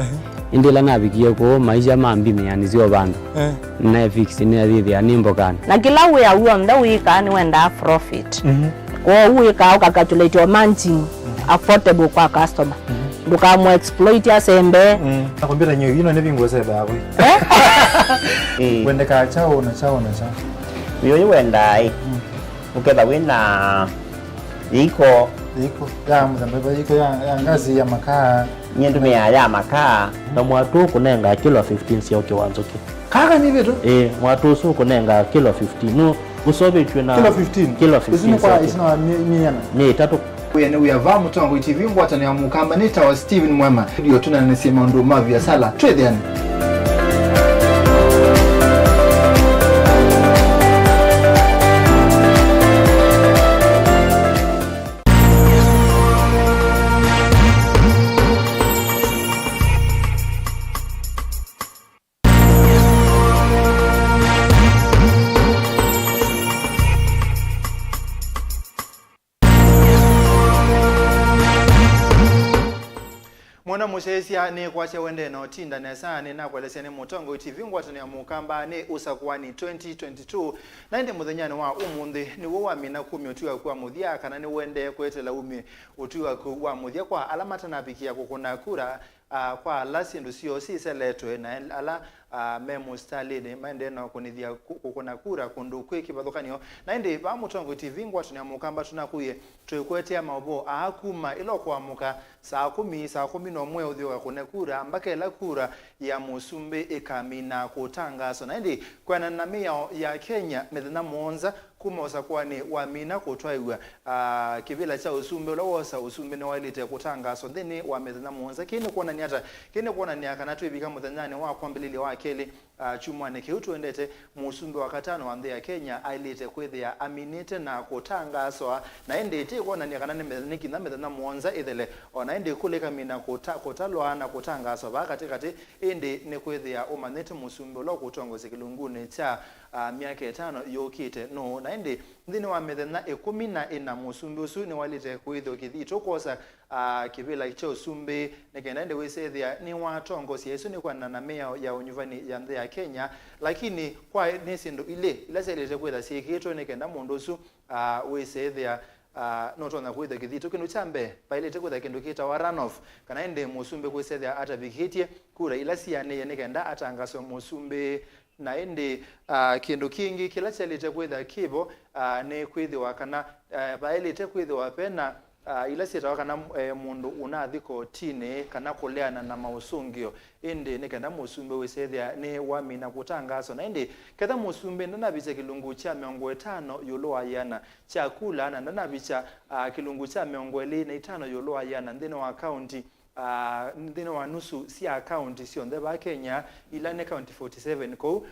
Ĩndĩ ĩla navikie kũu, maisha mambimĩa nĩsyo vandũ. Eh. Naefix nĩathĩthĩa nĩ mbokanĩ. Na kĩla wĩa w'onthe wĩkaa nĩwendaa profit. Mhm. Kwoou wĩkaa ũkacalculate o margin affordable kwa customer. Mhm. Ndũkamũ exploit asembe. Mm. Nakwambia nyie ino nĩ vingo sebe yakwe. Eh? Eh. Wendekaa chao na chao na chao. Uyo wendaa, eh. Mm. Ũketha wĩna yĩko. Yĩko ya mũthemba, yĩko ya, ya ngazi ya makaa. Nyie ndũmĩaa ya makaa. Na mwatũ kũnenga kilo fifteen sya ũkĩ wa nzũkĩ. Aka nĩ vĩtũ? Ĩĩ, mwatũ ũsu ũkũnenga kilo fifteen. Nũ ũseũvĩtw'e na kilo fifteen? Kilo fifteen. Isu nĩ kwa syote. Isu nĩ wa mĩ-, mĩana? Mĩĩ ĩtatũ. Wĩa nĩ wĩa va Mũtongoi T V ngwatanĩo ya Mũkamba nĩ tawa Steven Mwema. Ndio tũnanĩsye maũndũ ma viasala. Twĩthĩane. Mwana mũsyaĩĩsya, nĩkwasya wendee na ũtinda nesa, nĩnakwelesya nĩ Mũtongoi T V ngwatanĩo ya Mũkamba nĩ ũsakũani twenty twenty-two. Na ĩndĩ mũthenyanĩ wa ũmũnthĩ nĩw'o wamina kumya ũtwi waku wa mũthya, kana nĩwendee kweteela umye ũtwi waku wa mũthya kwa ala matanavikĩa kũkũna kura, ah, kwa ala syĩndũ syoo siseletwe, na el-, ala, ah, me mũsitalĩnĩ maendee na kũnĩthya ku-, kũkũna kura kũndũ kwĩ kĩvathũkany'o. Na ĩndĩ vaa Mũtongoi T V ngwatanĩo ya Mũkamba tũnakũie, twĩkwetea maũvoo aa kuma ĩla ũkũamũka saa kũmi, saa kũmi na ũmwe ũthi ũkakũne kura, mbaka ĩla kura ya mũsumbĩ ĩkamina kũtangaaswa. Na ĩndĩ kwĩanana na mĩao ya Kenya, mĩthenya mũonza kuma ũsakũanĩ wamina kũtwaĩw'a, ah, kĩvĩla kya ũsumbĩ ũla wosa ũsumbĩ nĩwaĩlĩte kũtangaaswa nthĩnĩ wa mĩthenya mũonza. Kĩĩ nĩ kwonany'a ata? Kĩĩ nĩ kwonany'a kana twĩvika mũthenyanĩ wa kwambĩlĩlya wa kelĩ, ah, kyumwanĩ kĩu tũendete, mũsumbĩ wa katano wa nthĩ ya Kenya aĩlĩte kwĩthĩa aminĩte na kũtangaaswa, na ĩndĩ ĩtĩ kwonany'a kana nĩ mĩthenya, nĩ kinya mĩthenya mũonza ĩthele, o na ĩndĩ kũla ĩkamina kũta-, kũtalwa na kũtangaaswa vaa katĩkatĩ, ĩndĩ nĩ kwĩthĩa ũmanyĩte mũsumbĩ ũla ũkũtongoesya kĩlungunĩ kya, ah, myaka ĩtano yũkĩte nũũ. Na ĩndĩ nthĩnĩ wa mĩthenya ĩkũmi na ĩna mũsumbĩ ũsu nĩwaĩlĩte kũĩthya kĩthito kwosa, ah, kĩvĩla kya ũsumbĩ, nĩ kenda ĩndĩ wĩsethĩa nĩwatongosya. Ĩsu nĩ kwĩanana na mĩao ya ũnyuvani ya nthĩ ya Kenya, lakini kwa nĩ syĩndũ ilĩ ila syaĩlĩte kwĩtha syĩkĩtwe nĩ kenda mũndũ ũsu, ah, wĩsethĩa, ah, nũtonya kwĩthya kĩthito. Kĩndũ kya mbee, vaĩlĩte kwĩtha kĩndũ kĩtawa runoff, kana ĩndĩ mũsumbĩ kwĩsethĩa atavikĩtye kura ila sianĩie nĩ kenda atangaswe mũsumbĩ. Na ĩndĩ, ah, kĩndũ kĩngĩ kĩla kyaĩlĩte kwĩtha kĩvo, ah, nĩ kwĩthĩwa kana, eh, vaĩlĩte kwĩthĩwa vena, ah, ila syĩtawa kana, eh, mũndũ ũnathi kotinĩ kana kũleana na maũsũngĩo, ĩndĩ nĩ kenda mũsumbĩ wĩsethĩa nĩ wamina kũtangaaswa. Na ĩndĩ ketha mũsumbĩ ndanavikya kĩlungu kya mĩongo ĩtano ĩũlũ wa ĩana kya kula na ndanavikya, ah, kĩlungu kya mĩongo ĩlĩ na itano ĩũlũ wa ĩana nthĩnĩ wa kaunti, ah, nthĩnĩ wa nusu sya kaunti syonthe vaa Kenya, ila nĩ kaunti forty seven kũu.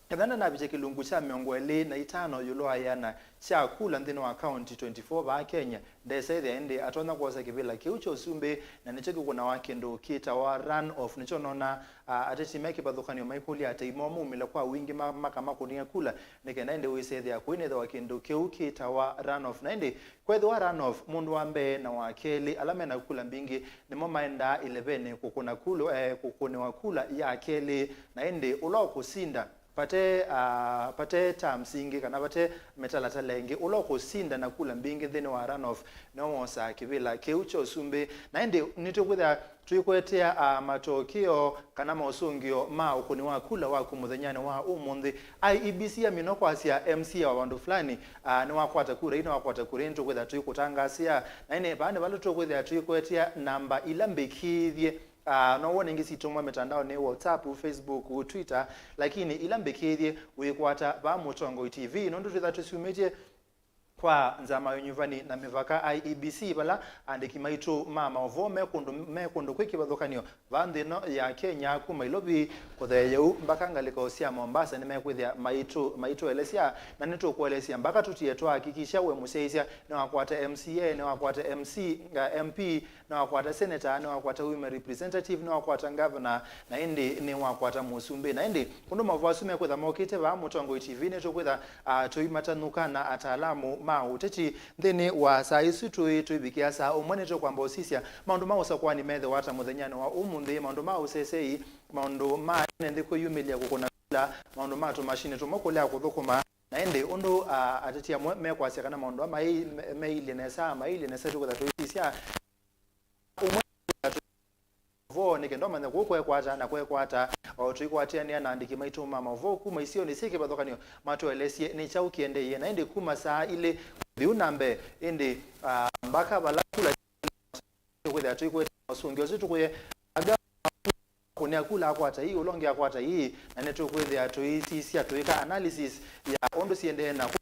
Ethana navikya kĩlungu kya mĩongo ĩlĩ na itano ĩũlũ wa ĩana kya kula nthĩnĩ wa kaunti twenty-four vaa Kenya, ndesethĩa ĩndĩ atonya kwosa kĩvĩla kĩu kya ũsumbĩ, na nĩkyo kĩkũnawa kĩndũ kĩtawa runoff. Nĩkyo nona, ah, ateti me kĩvathũkany'o maikũlya atei moo maumĩle kwa wingĩ ma-, makamakũnĩa kula, nĩ kenda ĩndĩ wĩsethĩa kũinethĩwa kĩndũ kĩu kĩtawa runoff. Na ĩndĩ kwethĩwa runoff, mũndũ wa mbee na wa kelĩ ala mena kula mbingĩ nĩmo maendaa ĩlevenĩ kũkũna kula, eh, kũkũnĩwa kula ya kelĩ, na ĩndĩ ũla ũkũsinda vate, ah, vate terms ingĩ kana vate mĩtalatala ĩngĩ, ũla ũkũsinda na kula mbingĩ nthĩnĩ wa runoff nĩwe wosaa kĩvĩla kĩu kya ũsumbĩ. Na ĩndĩ nĩtũkwĩthĩa tũikwetea, ah, matokeo kana maũsũngĩo ma ũkũni wa kula waku mũthenyanĩ wa ũmũnthĩ. I E B C yaminwa kwasya M C A wa vandũ fulani, ah, nĩwakwata kura ii, nĩwakwata kura ii, nĩtũkwĩthĩa tũikũtangaasĩa. Na ĩndĩ vaa nĩ vala tũkwĩthĩa tũikwetea namba ila mbĩkĩĩthye. Ah, no wone ingĩ sitũmwa mĩtandaonĩ, WhatsApp, Facebook, Twitter, lakini ila mbĩkĩĩthye wĩkwata vaa Mũtongoi T V, nũndũ twĩtha tũsyumĩtye kwa Nzama ya Ũnyuvani na Mĩvaka, I E B C, vala andĩki maitũ ma maũvoo me kũndũ, me kũndũ kwĩ kĩvathũkany'o vaa nthĩ ĩno ya Kenya, kuma Ilovi kũtheea ũu mbaka ngalĩko sya Mombasa, nĩmekwĩthĩa maitũ, maitũelesya, na nĩtũkũelesya mbaka tũtie twahakikisha we mũsyaĩĩsya nĩwakwata M C A, nĩwakwata M C, nga M P, nĩwakwata senator, nĩwakwata women representative, nĩwakwata governor, na ĩndĩ nĩwakwata mũsumbĩ. Na ĩndĩ ũndũ maũvoo asu mekwĩtha mokĩte vaa Mũtongoi T V, nĩtũkwĩtha, ah, tũimatanũka na ataalamu ma ũteti nthĩnĩ wa saa isu tũĩ tũivikĩa saa ũmwe. Nĩtũkwamba ũsisya maũndũ ma ũsakũani methĩwa ata mũthenyanĩ wa ũmũnthĩ, maũndũ ma ũsesei, maũndũ ma ene nthĩ kwĩyumĩlya kũkũna kula, maũndũ ma tũmashini tũmwe kũlea kũthũkũma, na ĩndĩ ũndũ, ah, ateti amwe mekwasya kana maũndũ aa mai-, me-, meilye nesa, mailye nesa, tũkwĩtha tũisisya ũmwe vo nĩ kenda ũmanye kũu kwekwata na kwekwata. O tũikwatĩanĩa na andĩki maitũ ma maũvoo kuma isionĩ syĩ kĩvathũkany'o matũelesye nĩ kyaũ kĩendeeie. Na ĩndĩ kuma saa ilĩ kũthi na mbee, ĩndĩ, ah, mbaka vala kula kwĩthĩa tũikwete maũsũngĩo ũsu tũkũye aga kũnĩa kula akwata ii, ũla ũngĩ akwata ii, na nĩtũkwĩthĩa tũisisya, tũika analysis ya ũndũ siendee na kũ-,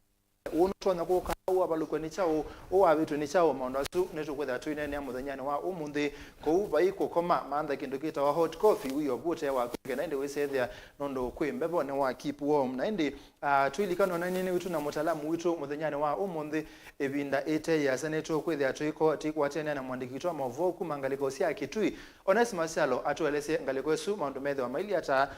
ũũ nũtonya kũka, ũũ avalũkw'a nĩ kyaũ, ũũ avĩtw'e nĩ kyaũ, maũndũ asu nĩtũkwĩthĩa tũineenea mũthenyanĩ wa ũmũnthĩ. Kũu vai kũkoma, mantha kĩndũ kĩtawa hot coffee, wĩ o vu ũtee waku, nĩ kenda ĩndĩ wĩsethĩa nũndũ kwĩ mbevo, nĩ wa keep warm. Na ĩndĩ, ah, tũilikanwa na nyie witũ na mũtaalamu witũ mũthenyanĩ wa ũmũnthĩ, ĩvinda ĩte yĩasa nĩtũkwĩthĩa tũiko-, tũikwatĩanĩa na mwandĩki witũ wa maũvoo kuma ngalĩko sya Kitui, Onesmus Kyalo, atũelesye ngalĩko ĩsu maũndũ methĩwa mailye ata.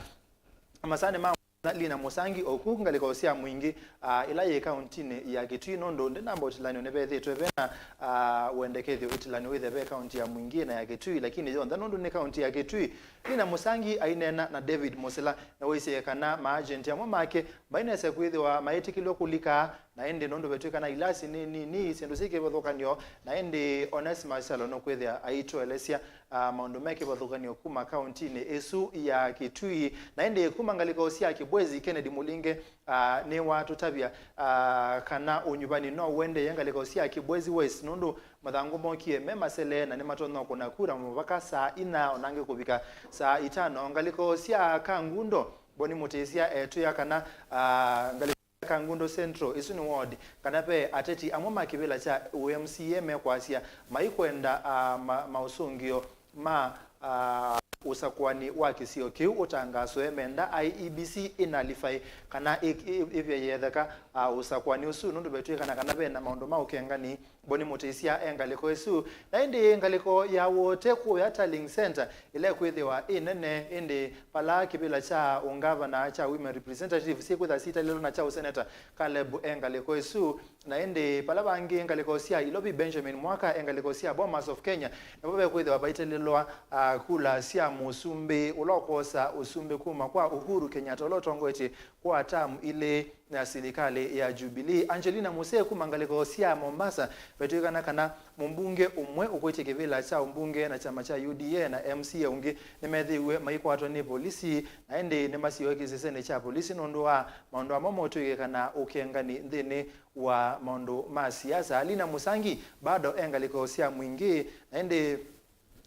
Masaanĩ ma na Lina Mũsangi oku ngalĩko sya Mwingĩ, ah, ĩla yĩ kauntinĩ ya Kitui, nũndũ ndĩnamba ũtilany'o nĩvethĩĩtwe vena, ah, wendekethyo ĩtilany'o wĩthĩe ve kaunti ya Mwingĩ na ya Kitui, lakini yonthe nũndũ nĩ kaunti ya Kitui. Lina Mũsangi aineena na David Mũsila, nĩwaisye kana maagenti amwe make mainese kwĩthĩwa maĩtĩkĩlw'e kũlika, na ĩndĩ nũndũ vetw'ĩkana ilasi nĩ nini, syĩndũ syĩ kĩvathũkany'o, na ĩndĩ Onesmus Kyalo nũkwĩthĩa aitũelesya ah, maũndũ me kĩvathũkany'o kuma kauntinĩ ĩsu ya Kitui. Na ĩndĩ kuma ngalĩko sya Kibwezi, Kennedy Mũlinge, ah, nĩwatũtavya, ah, kana ũnyuvani no ũendee ngalĩko sya Kibwezi West, nũndũ mathangũ mokie me masele na nĩmatonya kũna kura mũvaka saa inya, ona angĩ kũvika saa itano. Ngalĩko sya Kangundo, Boni Mũtĩsya etwĩa kana, ah, ngalĩko Kangundo Central, ĩsu nĩ ward, kana ve ateti amwe ma kĩvĩla kya U M C A mekwasya maikwenda, ah, ma-, maũsũngĩo ma, ah, ũsakũani wa kĩsio kĩu ũtangaswe, menda I E B C ĩnalifai kana ĩ-, ĩ-, ĩvye yetheka, ah, ũsakũani ũsu, nũndũ vetw'ĩkana kana vena maũndũ ma ũkengani. Boni Mũtĩsya e ngalĩko ĩsu. Na ĩndĩ ngalĩko ya Wote kũya Tallying Centre, ĩla ĩkwĩthĩwa ĩ nene, ĩndĩ vala kĩvĩla kya ũngavana kya Women Representatives syĩkwĩthwa sitalĩlwa na kya ũseneta, Caleb e ngalĩko ĩsu. Na ĩndĩ vala vangĩ ngalĩko sya Ilovi, Benjamin Mwaka e ngalĩko sya Bomas of Kenya, nĩvo vekwĩthĩwa vaitalĩlwa, ah, kula sya mũsumbĩ ũla ũkosa ũsumbĩ kuma kwa Uhuru Kenyatta ũla ũtongoetye kwa tamu ilĩ ya silikalĩ ya Jubilee. Angelina Musee kuma ngalĩko sya Mombasa vetw'ĩkana kana mũmbunge ũmwe ũkwĩtye kĩvĩla kya ũmbunge na kyama kya U D A na M C A ũngĩ nĩmethĩiwe maikwatwa nĩ polisi, na ĩndĩ nĩmasiwe kĩsesenĩ kya polisi nũndũ wa maũndũ amwe motw'ĩkĩkana ũkengani nthĩnĩ wa maũndũ ma siasa. Lina Mũsangi bado e ngalĩko sya Mwingĩ, na ĩndĩ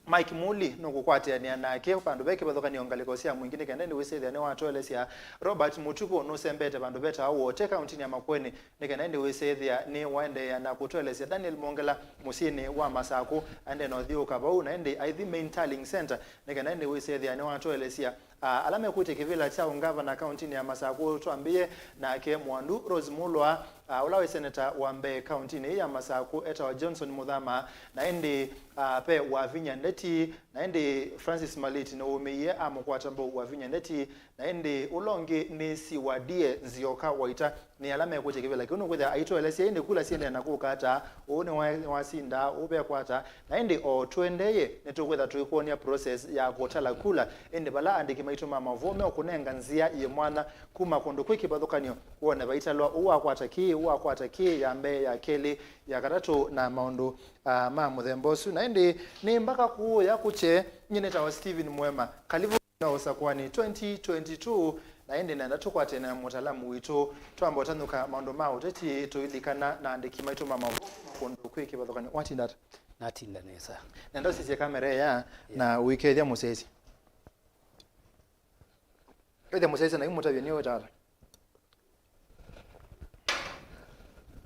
Mike Muli nũkũkwatĩanĩa nake vandũ ve kĩvathũkany'o ngalĩko sya Mwingĩ nĩ kenda ĩndĩ wĩsĩthĩa nĩwatũelesya. Robert Mũtukũ nũsembete vandũ vetawa Wote kauntinĩ ya Makueni nĩ kenda ĩndĩ wĩsĩthĩa nĩwaendeea na kũtũelesya. Daniel Mwongela mũsyĩnĩ wa Masakũ aendee na ũthyũũka vau, na ĩndĩ aithi main tallying centre nĩ kenda ĩndĩ wĩsĩthĩa nĩwatũelesya. Ah, ala mekwĩtya kĩvĩla kya ũngavana kauntinĩ ya Masakũ, twambĩĩe nake Mwandu Rose Mulwa, ah, ũla wĩ seneta wa mbee kauntinĩ ĩĩ ya Masakũ etawa Johnson Muthama, na ĩndĩ, ah, ve Wavinya Ndeti, na ĩndĩ Francis Maliti nĩwũmĩie amũkwata mbau Wavinya Ndeti, na ĩndĩ ũla ũngĩ nĩ Siwadie Nzioka Waita. Nĩ ala mekwĩtya kĩvĩla kĩu nũkwĩthĩa aitũelesya, ĩndĩ kula siendee na kũka ata, ũũ nĩwa-, nĩwasinda, ũũ vekwata, na ĩndĩ o tũendee, nĩtũkwĩtha tũikwony'a process ya kũtala kula, ĩndĩ vala andĩki maitũ ma maũvoo meũkũnenga nzĩa yĩ mwanya kuma kũndũ kwĩ kĩvathũkany'o, wone vaitalwa ũũ wakwata kĩĩ, ũũ wakwata kĩĩ, ya mbee, ya kelĩ, ya katatũ, na maũndũ, ah, ma mũthemba ũsu. Na ĩndĩ nĩ mbaka kũũya kũkye, nyie nĩtawa Stephen Mwema. Kalivu. Na ũsakũani twenty twenty-two, na ĩndĩ nenda tũkwatene na mũtaalamu witũ, twamba ũtanũka maũndũ ma ũteti, tũilikana na andĩki maitũ ma maũvoo kũndũ kwĩ kĩvathũkany'o. Watinda ata? Natinda nesa. Nenda ũsisye kamera ĩya, yeah, na ũikethya mũsyaĩĩsya. Kethya mũsyaĩĩsya na imũtavye nĩ ũtata.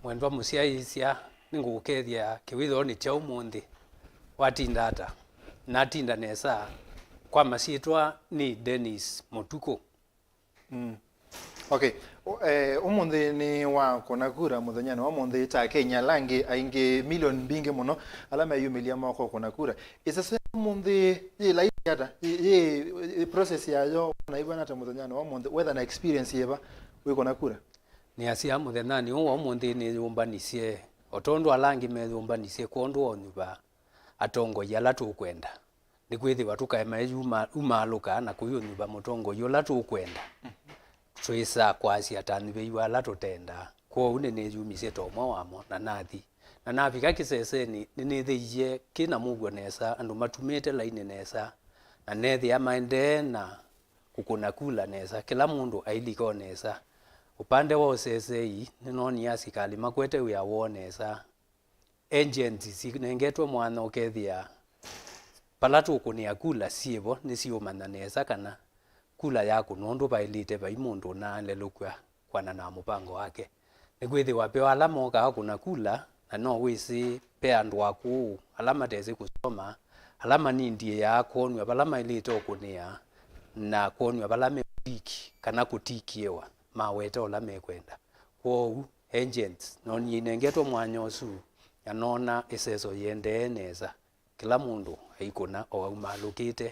Mwendwa mũsyaĩĩsya, nĩngũkũkethya kĩwĩthonĩ kya ũmũnthĩ. Watinda ata? Natinda nesa. Kwa masyĩtwa nĩ Dennis Mũtukũ. Mm. Okay. Ũ-, eh, ũmũnthĩ nĩ wa kũna kura mũthenyanĩ wa ũmũnthĩ, ta Akenya ala angĩ aingĩ, milioni mbingĩ mũno, ala meyumĩlya moko kũna kura. Ĩsese ya ũmũnthĩ yĩ laisi ata? Yĩ, yĩ, yĩ process yayo, na ĩvana ata mũthenyanĩ wa ũmũnthĩ, whether na experience yĩva wĩ kũna kura? Nĩasya mũthenyanĩ ũũ wa ũmũnthĩ nĩyũmbanisye, o tondũ ala angĩ meyũmbanisye kwondũ wa ũnyuva atongoi ala tũkwenda. Nĩkwĩthĩwa tũkaema ĩyuma-, umaalũka na kũi ũnyuva mũtongoi ũla tũkwenda, twĩsa kwasya ta anyuvĩiwe ala tũtendaa. Kwoou nĩnĩyumisye ta ũmwe wamo, na nathi. Na navika kĩsesenĩ, nĩnĩthĩie kĩ na mũuo nesa, andũ matumĩte lainĩ nesa, na neethĩa maendee na kũkũna kula nesa, kĩla mũndũ ailika o nesa. Ũpande wa ũsesei, nĩnoonie asikalĩ makwete wĩa woo nesa. Agents sinengetwe mwanya ũkethĩa vala tũkũnĩa kula syĩvo nĩsiũmanya nesa kana kula yakũnwa ũndũ vaĩlĩte, vai mũndũ ũnaalelũkw'a kwanana na mũvango wake. Nĩkwĩthĩwa ve ala mokaa kũna kula, na no wĩsĩ ve andũ akũũ ala matesĩ kũsoma, ala manindiĩaa kwonw'a vala maĩlĩte ũkũnĩa na kwonw'a vala meũtiki kana kũtikiĩwa maweta ũla mekwenda. Kwoou, agents, noonie inengetwe mwanya ũsu, na noona ĩseso yĩendee nesa. Kĩla mũndũ aikũna o aumaalũkĩte,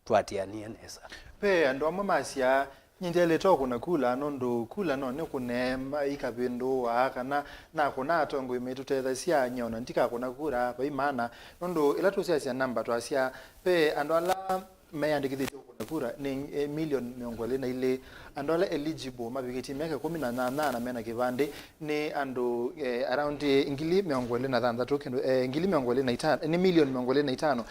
tũatĩanĩe nesa. Ve andũ amwe masyaa, "Nyie ndyaĩlĩte o kũna kula, nũndũ kula no nĩkũne ma-, ikavĩndũũaa, kana nakũna atongoi maitũtethasya, nyie ona ndikakũna kula, vai maana." Nũndũ ĩla tũsyasya namba twasya, ve andũ ala meyandĩkĩthĩtye kũna kula nĩ, eh, milioni mĩongo ĩlĩ na ilĩ. Andũ ala eligible mavikĩtye myaka ĩkũmi na nyanya na mena kĩvandĩ nĩ andũ, eh, around, eh, ngili mĩongo ĩlĩ na thanthatũ, kĩndũ, eh, ngili mĩongo ĩlĩ na itano, nĩ milioni mĩongo ĩlĩ na itano.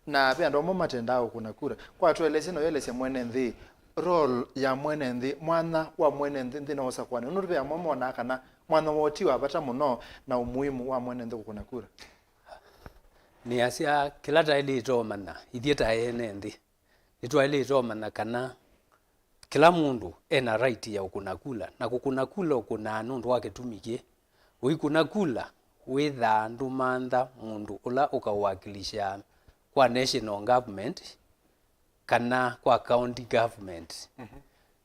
Na ve andũ amwe matendaa kũna kula. Kwa tũelesye na ũelesya mwene nthĩ, role ya mwene nthĩ, mwanya wa mwene nthĩ nthĩnĩ wa ũsakũanĩ. Nũndũ ve amwe monaa kana mwanya woo ti wa vata mũno na ũmuimu wa mwene nthĩ kũna kula. Nĩasya kĩla taĩlĩte ũmanya, ithyĩ ta ene nthĩ, nĩtwaĩlĩte ũmanya kana kĩla mũndũ ena right ya ũkũna kula, na kũkũna kula ũkũnaa nũndũ wa kĩtumi kĩ. Ũikũna kula, wĩthaa ndũmantha mũndũ ũla ũkaũwakilisha kwa national government kana kwa county government. Mhm.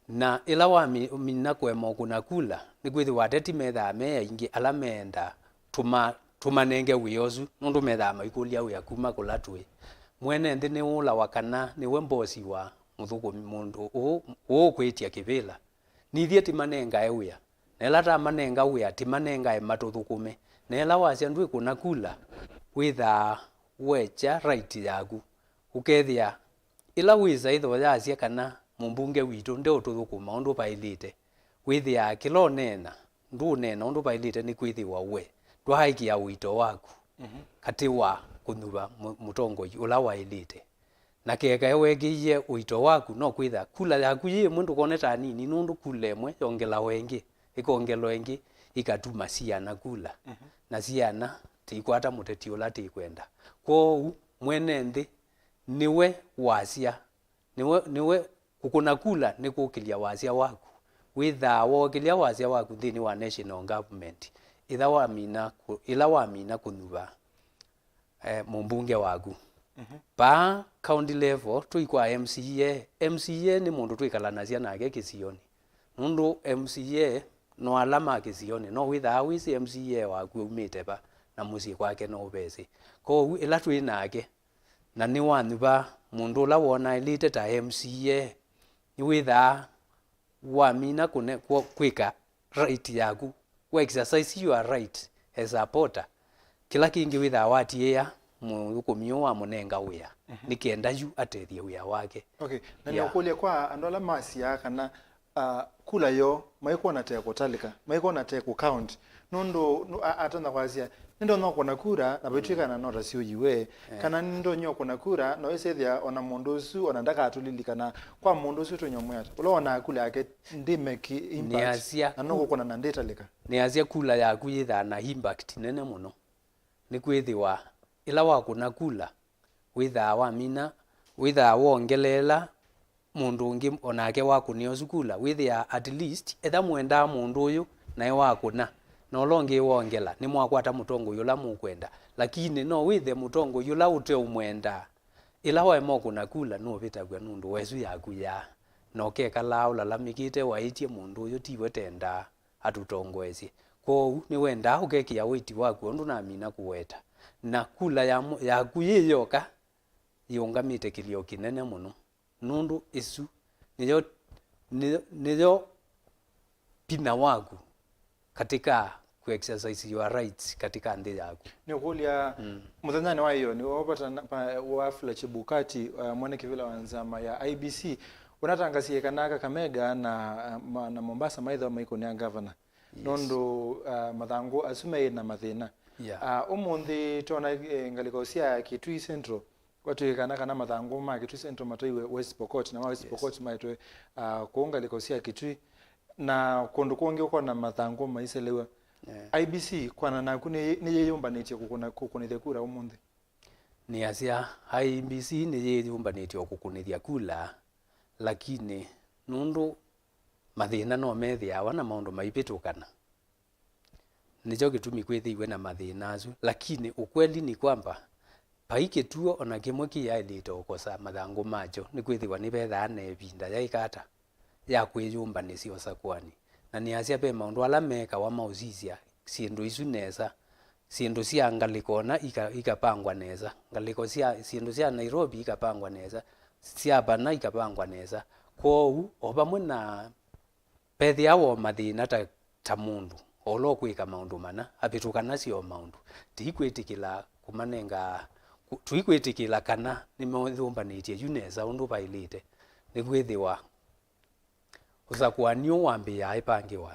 Na ĩla wamina kũema ũkũna kula, nĩkwĩthĩwa ateti methaa me aingĩ ala meenda tũma-, tũmanenge wĩa ũsu, nũndũ methaa maikũlya wĩa kuma kũla twĩ. Mwene nthĩ nĩwũlawa kana nĩwe mbosi wa mũthũkũmi, mũndũ ũũ, ũũ ũkwĩtya kĩvĩla. Nithyĩ tĩmanengae wĩa, na ĩla tamanenga wĩa, tĩmanengae matũthũkũme. Na ĩla wasya ndwĩkũna kula, wĩthaa wekya right yaku. Ũkethĩa ĩla wĩsa ĩtho yasya kana mũmbunge witũ ndeũtũthũkũma ũndũ vaĩlĩte, wĩthĩaa kĩla ũneena, ndũũneena ũndũ vaĩlĩte nĩkwĩthĩwa we ndwaaĩkĩa ũito waku, mhm, katĩ wa kũnyuva mũ-, mũtongoi ũla waĩlĩte. Na keka weekĩie ũito waku, no kwĩtha kula yaku yĩ ĩmwe ndũkone ta nini, nũndũ kula ĩmwe yongelawa ĩngĩ, ĩkongelwa ĩngĩ, ĩkatuma siana kula. Mhm. Na siana tiikwata mũteti ũla tĩkwenda. Kwoou, mwene nthĩ nĩwe wasya, nĩwe, nĩwe kũkũna kula nĩ kũkĩlya wasya waku. Wĩthaa wookĩlya wasya waku nthĩnĩ wa national government, ĩla wamina kũ-, ĩla wamina kũnyuva, eh, mũmbunge waku. Mhm. Vaa county level, tũi kwa M C A. M C A nĩ mũndũ twĩkalanasya nake kĩsionĩ. Nũndũ M C A no ala ma kĩsionĩ, no wĩthaa wĩsĩ M C A waku aumĩte va, na mũsyĩ kwake no ũvesĩ. Kwoou, ĩla twĩ nake, na nĩwanyuva mũndũ ũla wonaĩlĩte ta M C A, nĩwĩthaa wamina kũne-, kw'o-, kwĩka right yaku, wa exercise your right as a voter. Kĩla kĩngĩ wĩthaa watiĩa mũthũkũmi ũũ wamũnenga wĩa, mhm, nĩ kenda yu atethye wĩa wake. Okay, na, yeah, nĩũkũlya kwa andũ ala masyaa kana, ah, kula yoo maikwona ta ĩkũtalĩka, maikwona ta ĩkũ count, nũndũ nũ-, a-, atonya kwasya, "Nĩndonya kũna kura na vaitw'ĩka na nota syũyiwe," eh, kana, "Nĩndonya kũna kura na wĩsethĩa ona mũndũ ũsu ona ndakatũlilikana." Kwa mũndũ ũsu tũnyamwĩa ata? Ũla wonaa kula yake ndĩ make impact, nĩasya na nũkũkũna na ndĩtalĩka. Nĩasya kula yaku yĩthaa na impact nene mũno. Nĩkwĩthĩwa ĩla wakũna kula, wĩthaa wamina, wĩthaa wongeleela mũndũ ũngĩ onake wakũnĩa ũsu kula, wĩthĩaa at least, etha mũendaa mũndũ ũyũ, naĩ wakũna, na ũla ũngĩ wongela, nĩmwakwata mũtongoi ũla mũkwenda. Lakini no wĩthe mũtongoi ũla ũteũmwendaa, ĩla waema ũkũna kula nũvĩtaw'a nũndũ wa ĩsu yaku yaa, na ũkekalaa ũlalamĩkĩte waĩtye mũndũ ũyũ tiwe tendaa atũtongoesye. Kwoou nĩwendaa ũkekĩa wĩti waku ũndũ namina kũweta, na kula ya mũ-, yaku yĩ yoka yĩũngamĩte kĩlio kĩnene mũno, nũndũ ĩsu nĩyo, nĩyo, nĩyo pinya waku katika ku exercise your rights katika nthĩ yaku. Nĩũkũlya, mm, mũthenyanĩ wa ĩyo nĩwovata na, pa, Wafula Chebukati, uh, mwene kĩvĩla wa nzama ya I E B C, ũnatangasie kana Kakamega na, uh, ma-, na Mombasa maĩthĩwa maikũnĩa ngavana. Yes. Nũndũ, uh, mathangũ asu meĩ na mathĩna. Yeah. Uh, ũmũnthĩ twona, eh, ngalĩko sya Kitui Central, kwatw'ĩkana kana mathangũ ma Kitui Central matwaiwe West Pokot, na ma West, yes, Pokot maetwe, uh, kũu ngalĩko sya Kitui, na kũndũ kũngĩ ũkona mathangũ maiselewa. Yeah. I E B C, kwana naku, nĩ, nĩyĩyũmbanĩtye kũkũna, kũkũnĩthya kura ũmũnthĩ? Nĩasya, I E B C nĩyĩyũmbanĩtye o kũkunĩthya kula, lakini nũndũ mathĩna no methĩawa na maũndũ maivĩtũkana, nĩkyo kĩtumi kwĩthĩiwe na mathĩna asu. Lakini ukweli ni kwamba, vai kĩtuo o na kĩmwe kĩyaĩlĩte ũkosa mathangũ makyo, nĩkwĩthĩwa nĩvethaa na ĩvinda yaĩka ata ya kwĩyũmbanĩsya ũsakũani. Na nĩasya ve maũndũ ala mekawa ma ũsisya syĩndũ isu nesa, syĩndũ sya ngalĩko ona ika-, ikapangwa nesa, ngalĩko sya syĩndũ sya Nairobi ikapangwa nesa, sya vana ikapangwa nesa. Kwoou, o vamwe na vethĩawa o mathĩna ta, ta mũndũ o ũla ũkwĩka maũndũ mana, avĩtũkanasya o maũndũ. Tũikwĩtĩkĩla kũmanenga, kũ-, tũikwĩtĩkĩla kana nĩmeyũmbanĩtye yu nesa ũndũ vaĩlĩte, nĩkwĩthĩwa ũsakũani ũũ wambĩĩaa ĩpangĩwa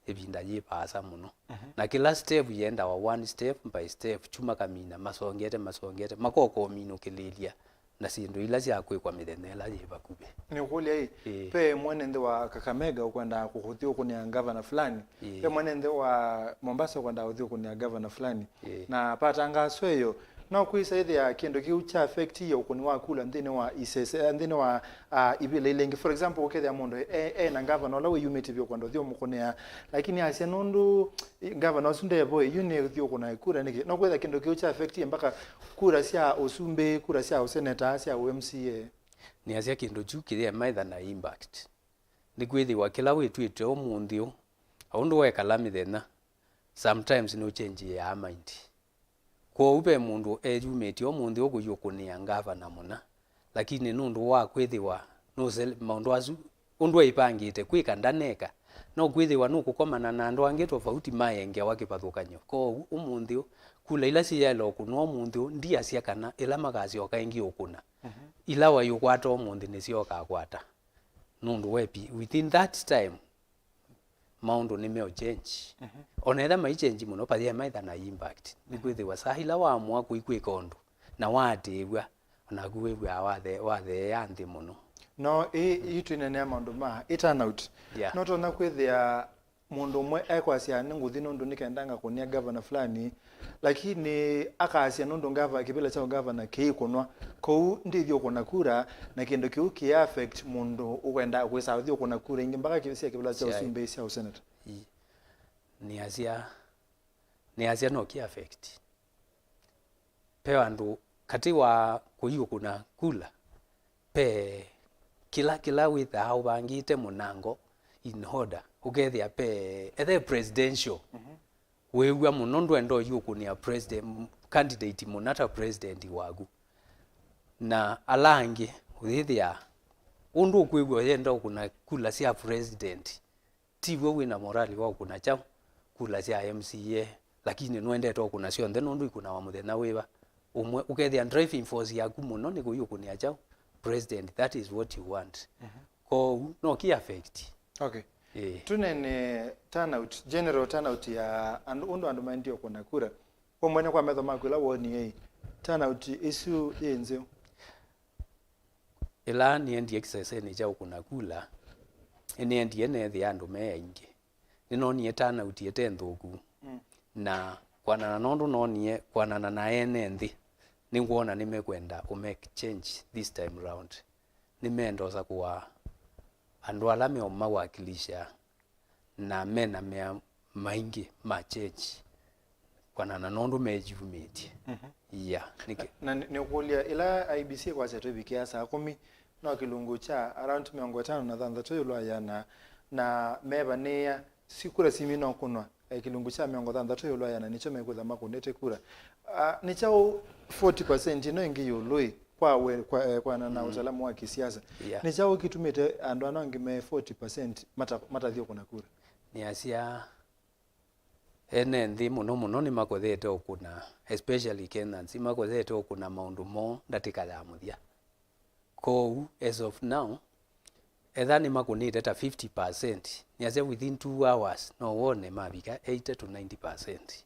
ĩvinda yĩ vaasa mũno. Mhm. Na kĩla step yendawa one step by step, kyuma kamina, masongete, masongete, makoka ũminũkĩlĩlya na syĩndũ ila sya kwĩkwa mĩthenya ĩla yĩ vakuvĩ. Nĩũkũlya ĩ, Ĩĩ. Ve mwene nthĩ wa Kakamega ũkwenda kũthiũkũnĩa ngavana fulani, Ĩĩ. Ve mwene nthĩ wa Mombasa ũkwenda kũthiũkũnĩa ngavana fulani, Ĩĩ. Na patangaso ĩyo, no kwĩsa ĩthĩa kĩndũ kĩu kya affectie ũkũni wa kula nthĩnĩ wa isese, eh, nthĩnĩ wa, ah, ivĩla ila ingĩ. For example, ũkethĩa mũndũ e, e na ngavana ũla wĩyumĩtye vyũ kwenda ũthiũmũkũnĩa, lakini asya nũndũ ngavana ũsu ndevo, yu nĩ thiũkũna kura nĩkĩ? No kwĩtha kĩndũ kĩu kya affectie mpaka kura sya ũsumbĩ, kura sya ũseneta, sya ũ M C A. Nĩasya kĩndũ kyu kĩyĩmaitha na impact. Nĩkwĩthĩwa kĩla wĩtw'ĩte ũmũnthĩ ũũ, o ũndũ wekala mĩthenya, sometimes nũchenjiaa mind. Kwoou ve mũndũ eyumĩtye ũmũnthĩ ũkũyũkũnĩa ngavana mũna, lakini nũndũ wa kwĩthĩwa nũsele-, maũndũ asu ũndũ eĩvangĩte kwĩka ndaneka, no kwĩthĩwa nũkũkomana na andũ angĩ tofauti maengewa kĩvathũkany'o. Kwoou ũmũnthĩ ũũ, kula ila siyaĩle ũkũnwa ũmũnthĩ ũũ, ndiasya kana ĩla makasyoka ĩngĩ ũkũna, Mhm. ila waiũkwata ũmũnthĩ nĩsyo ũkakwata. Nũndũ wepi, within that time, maũndũ nĩmeũchange. Mhm. Ona ethĩa maichenji mũno, vayĩmaitha na impact. Nĩkwĩthĩwa saa ila waamũa kũikwĩka ũndũ, na waatĩĩw'a, onaku wĩw'aa wathe-, watheea nthĩ mũno. No ĩ, ĩ twĩneenea maũndũ ma ĩ turnout. Yeah. No tonya kwĩthĩa mũndũ ũmwe ekwasya, "Nĩngũthi nũndũ nĩkenda ngakũnĩa ngavana fulani," lakini akasya nũndũ ngava-, kĩvĩla kya ũngavana kĩikũnwa, kwoou ndĩthi ũkũna kura, na kĩndũ kĩu kĩ affect mũndũ ũkwenda kwĩsa ũthi ũkũna kura ingĩ mpaka kĩ-, sya kĩvĩla kya Sya- ũsumbĩ, sya ũseneta. Ii. Nĩasya, nĩasya no kĩ affect. Ve andũ katĩ wa kũiũkũna kula, ve kĩla, kĩla wĩthaa ũvangĩte mũnango in order, ũkethĩa ve, ethe presidential, Mhm. wĩw'a mũno ndwenda ũiũkũnĩa president, candidate mũna ta president waku. Na ala angĩ, ũyĩthĩa, ũndũ ũkwĩw'a ũyenda ũkũna kula sya president, ti w'o wĩ na morali wa ũkũna kyaũ, kula sya M C A, lakini nũendete ũkũna syonthe nũndũ ikũnawa mũthenya wĩva ũmwe, ũkethĩa driving force yaku mũno nĩ kũiũkũnĩa kyaũ, president, that is what you want. Mhm. Kwoou, no kĩ affect. Okay. Ĩĩ. Tũnene turnout, general turnout ya andũ, ũndũ andũ maendie ũkũna kura. We mwene kwa metho maku ĩla wonie ĩ, turnout ĩsu yĩ nzeo? Ĩla nĩendie kĩsesenĩ kya ũkũna kula, nĩnĩendie neethĩa andũ me aingĩ. Nĩnoonie turnout ĩte nthũku. Mm. Na kwanana nũndũ noonie, kwanana na ene nthĩ, nĩngwona nĩmekwenda ũ make change this time round. Nĩmeenda ũsakũa andũ ala meũmawakilisha na mena mea maingĩ ma change kwanana na ũndũ meyumĩtye. Mhm. Yeah, nĩkĩ? Na, na nĩ-, nĩũkũlya, ĩla I E B C kwasya tũvikĩa saa kũmi, no kĩlungu kya around mĩongo ĩtano na thanthatũ ĩũlũ wa ĩana, na mevanĩĩa, si kura simi no kũnwa, eh, kĩlungu kya mĩongo thanthatũ ĩũlũ wa ĩana nĩkyo mekwĩtha makũnĩte kura. Ah, nĩ kyaũ forty percent ĩno ĩngĩ ĩũlũ ĩ, kwa we, kwa, eh, kwana na Mm. ũtalamu wa kisiasa? Yeah. Nĩ kyaũ kĩtumĩte andũ ana angĩ me forty percent mata-, matathi ũkũna kura? Nĩasya ene nthĩ mũno mũno nĩmakothete ũkũna, especially Kenyans, nĩmakothete ũkũna maũndũ moo ndatĩka ya mũthya. Kwoou, as of now, etha nĩmakũnĩte ta fifty percent, nĩasya within two hours, no wone mavika eighty to ninety percent.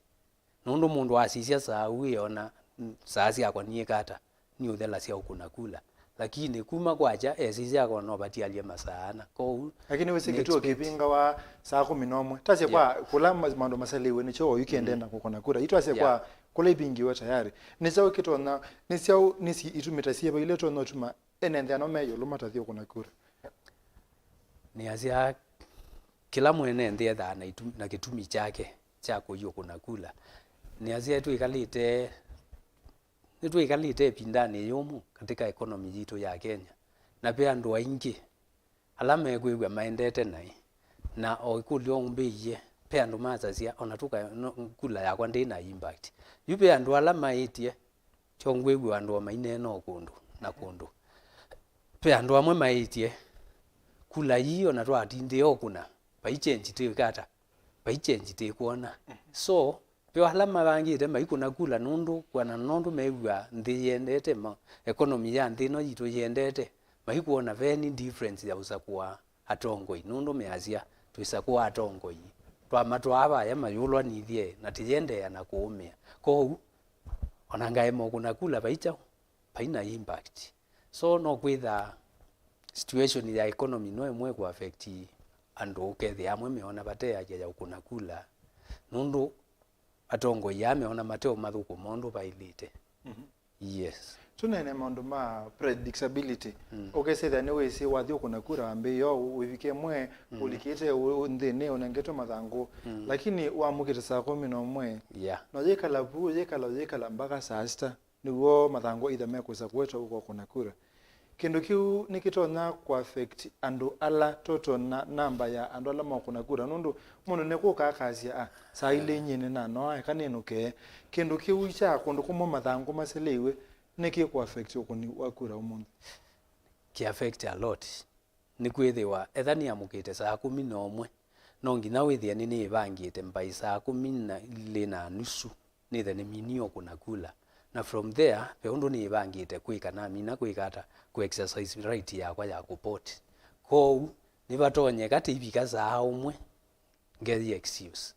Nũndũ mũndũ asisya saa ũũ ĩona, mm, saa syakwa niĩka ata, niũthelasya ũkũna kula. Lakini kuma kwakya, esisya akona no vatialye masaa ana. Kwoou, Lakini wĩsĩ nĩ kĩtuo expect- kĩvingawa saa kũmi na ũmwe. Tasye kwa Yeah. kũla ma-, maũndũ masalĩwe nĩkyo oyu kĩendee Mm. na kũkũna kura. Itwasye Yeah. kwa kũla ivingĩwe tayari. Nĩ kyaũ kĩtonya, nĩ syaũ, nĩ si itumi ta syĩva ila itonya ũtuma ene nthĩ ano me ĩũlũ matathi ũkũna kura? Nĩasya kĩla mwene nthĩ ethaa na, itu, na kĩtumi kyake kya kũi ũkũna kula. Nĩasya twĩkalĩte, nĩtwĩkalĩte ĩvindanĩ yũmũ katika economy yitũ ya Kenya, na ve andũ aingĩ ala mekwĩw'a maendete naĩ, na o ĩkũlyo ũmbĩie, ve andũ masasya, ona tũka, no, kula yakwa ndĩ na impact. Yu ve andũ ala maĩtye, kyo ngwĩw'a andũ o maineena o kũndũ na kũndũ. Ve andũ amwe maĩtye, kula ii ona twatindĩa o kũna, vai change twĩka ata? Vai change twĩkwona. So, ve ala mavangĩte maikũna kula nũndũ kwana nũndũ mew'aa nthĩ yendete ma, economy ya nthĩ ĩno yitũ yendete, maikwona ve any difference ya ũsakũa atongoi, nũndũ measya twĩsakũa atongoi twamatwaa vaya mayũlwanĩthye na tĩyendeea na kũũmĩa. Kwoou, ona ngaema ũkũna kula vai kyaũ, vai na impact. So no kwĩtha situation ya economy no ĩmwe kũ affect andũ, ũkethĩa amwe meona vate haja ya ũkũna kula nũndũ atongoi aa meona mate ũmathũkũma ũndũ vaĩlĩte. Yes. Tũneene maũndũ ma predictability. Mm. Ũkesethĩa nĩwĩsĩ wathi ũkũna kura wambĩĩo wĩvike mwe, mm, ũlikĩte ũ-, ũ-, nthĩnĩ ũnengetwe mathangũ. Mm. Lakini wamũkĩte saa kũmi na ũmwe. Yeah. No yĩkala vu, yĩkala, yĩkala mpaka saa sita. Nĩw'o mathangũ either mekwĩsa kũweta ũko kũna kura. Kĩndũ kĩu nĩkĩtonya kũ affect andũ ala, total na namba ya andũ ala makũna kura, nũndũ mũndũ nĩkũka akasya, "Ah, saa ilĩ nyie nĩnanoa, eka nĩnũke." Kĩndũ kĩu kya kũndũ kũmwe mathangũ maseleiwe nĩkĩkũ affect ũkũni wa kura ũmũnthĩ? Kĩ affect a lot. Nĩkwĩthĩwa etha nĩamũkĩte saa kũmi na ũmwe, no nginya wĩthĩe nĩnĩĩvangĩte mbaĩ saa kũmi na ilĩ na nusu nĩthe nĩminie ũkũna kula. Na from there, ve ũndũ nĩĩvangĩte kwĩka, namina kwĩka ata, kũ exercise right yakwa ya kũ vote. Kwoou, nĩvatonyeka tĩivika saa ũmwe ngethĩa excuse.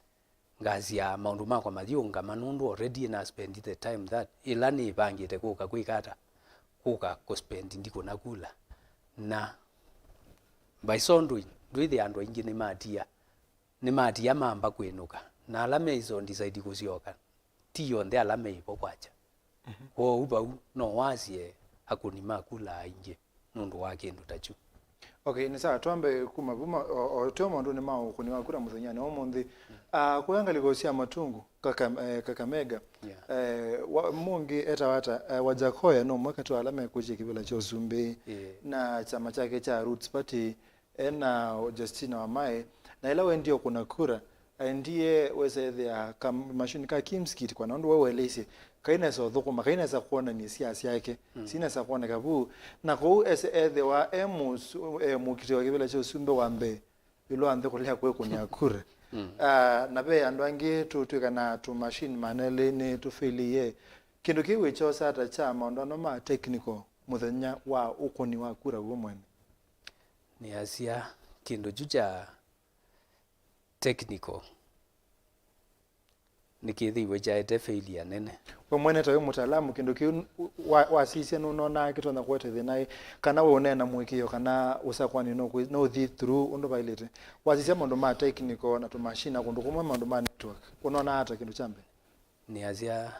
Ngasya maũndũ makwa mathiũngama nũndũ already na spend the time that ĩla nĩĩvangĩte kũka kwĩka ata, kũka kũ spend ndikũna kula. Na by so doing, ndwĩthĩa andũ aingĩ nĩmatia, nĩmatia mamba kwĩnũka, na ala me iso decide kũsyoka, ti onthe ala me ivo kwakya. Mhm. Kwoou vau no wasye akũni ma kula aingĩ nũndũ wa kĩndũ ta kyu. Okay, nĩ sawa, twambe kuma vu ma-, o, o, twe maũndũnĩ ma ũkũni wa kura mũthenyanĩ wa ũmũnthĩ. Mm. Ah, kũya ngalĩko sya Matungu, Kaka-, eh, Kakamega. Yeah. Eh, wa, mũngĩ etawa ata, eh, Wajakoya no ũmwe katĩ wa ala mekũkya kĩvĩla kya ũsumbĩ, yeah, na kyama kyake kya Roots Party, ena Justina Wamae, na ĩla wendie ũkũna kura, aendie wesa ethĩa ka machine ka Kimskit, kwa na ũndũ we ũeleisye, kainesa ũthũkũma, kainesa kwonany'a siasa syake, mm, sinesa kwoneka vu, na kwoou ese ethĩwa e mũsu-, e mũkitĩo wa kĩvĩla kya ũsumbĩ wa mbee ĩũlũ wa nthĩ kũlea kwĩkũnĩa kura. Mm. Ah, na ve andũ angĩ tũtw'ĩkanaa tũ machine manelĩ nĩ tũfĩlĩie. Kĩndũ kĩu wĩkyosa ata kya maũndũ ano ma technical mũthenya wa ũkũni wa kura w'o mwene? Nĩasya kĩndũ kyu kya technical nĩkĩthĩiwe kyaete failure nene. We mwene ta wĩ mũtaalamu, kĩndũ kĩu wa-, wasisya nũnonaa kĩtonya kũete thĩna ĩ, kana we ũneena mũĩkĩĩo kana ũsakũani no kwĩ-, no ũthi through ũndũ vaĩlĩte? Wasisya maũndũ ma technical na tũmashini na kũndũ kũmwe maũndũ ma network, ũnonaa ata kĩndũ kya mbee? Nĩasya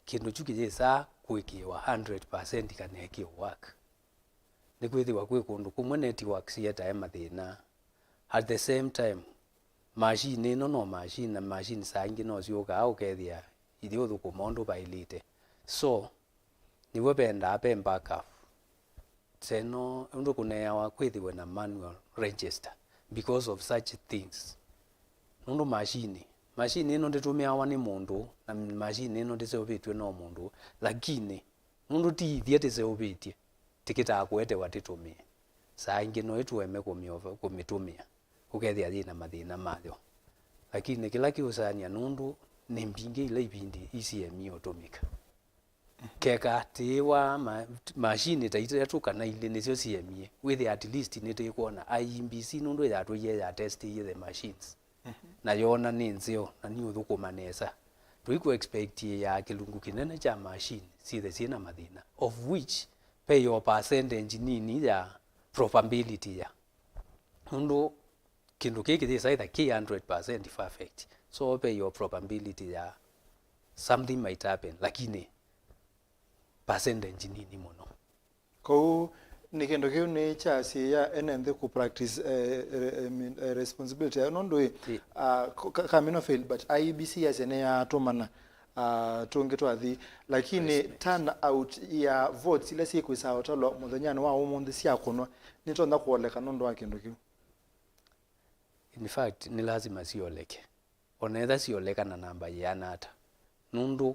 kĩndũ kyu kĩyĩsaa kũĩkĩĩwa hundred percent kana ĩkĩe work. Nĩkwĩthĩwa kwĩ kũndũ kũmwe network sietae mathĩna. At the same time, machine ĩno no machine, na machine saa ingĩ no syũkaa ũkethĩa ithyũthũkũma ũndũ vaĩlĩte. So, nĩw'o vendaa ve backup. Teno, ũndũ kũneawa kwĩthĩwe na manual register because of such things. Nũndũ machine, machine ĩno ndĩtũmĩawa nĩ mũndũ, na machine ĩno ndĩseũvĩtw'e no mũndũ, lakini nũndũ ti ithyĩ tĩseũvĩtye, tĩkĩtaa kũetewa tĩtũmĩe. Saa ingĩ no ĩtũeme kũmĩova-, kũmĩtũmĩa, ũkethĩa yĩ na mathĩna mayo. Lakini kĩla kĩũsany'a nũndũ nĩ mbingĩ ila ivindi isiemie ũtũmĩka. Keka tĩĩwa ma-, machine ta itatũ kana ilĩ nĩsyo siemie, wĩthĩa at least nĩtĩkwona I E B C nũndũ yatwĩie ya testĩie the machines. Mhm. Na yoona nĩ nzeo na nĩũthũkũma nesa. Tũikũ expect ya kĩlungu kĩnene kya machine syĩthe syĩ na mathĩna, of which ve yo percentage nini ya probability ya. Nũndũ kĩndũ kĩĩ kĩyĩsa ĩtha kĩ hundred percent perfect. So ve yo probability ya something might happen, lakini percentage nini mũno. Kwoou nĩ kĩndũ kĩu nĩ kya syĩa ene nthĩ kũ practice, eh, eh, I mean, eh, responsibility yao nũndũ ĩ, ah, ko- ka- kamino fail, but I E B C yasya nĩ yatũmana, ah, tũngĩ twathi, lakini turn out ya votes ila syĩkwĩsaa ũtalwa mũthenyanĩ wa ũmũnthĩ syakũnwa nĩtonya kũoleka nũndũ wa kĩndũ kĩu. In fact, nĩ lasima sioleke. Ona etha sioleka na namba yĩana ata, nũndũ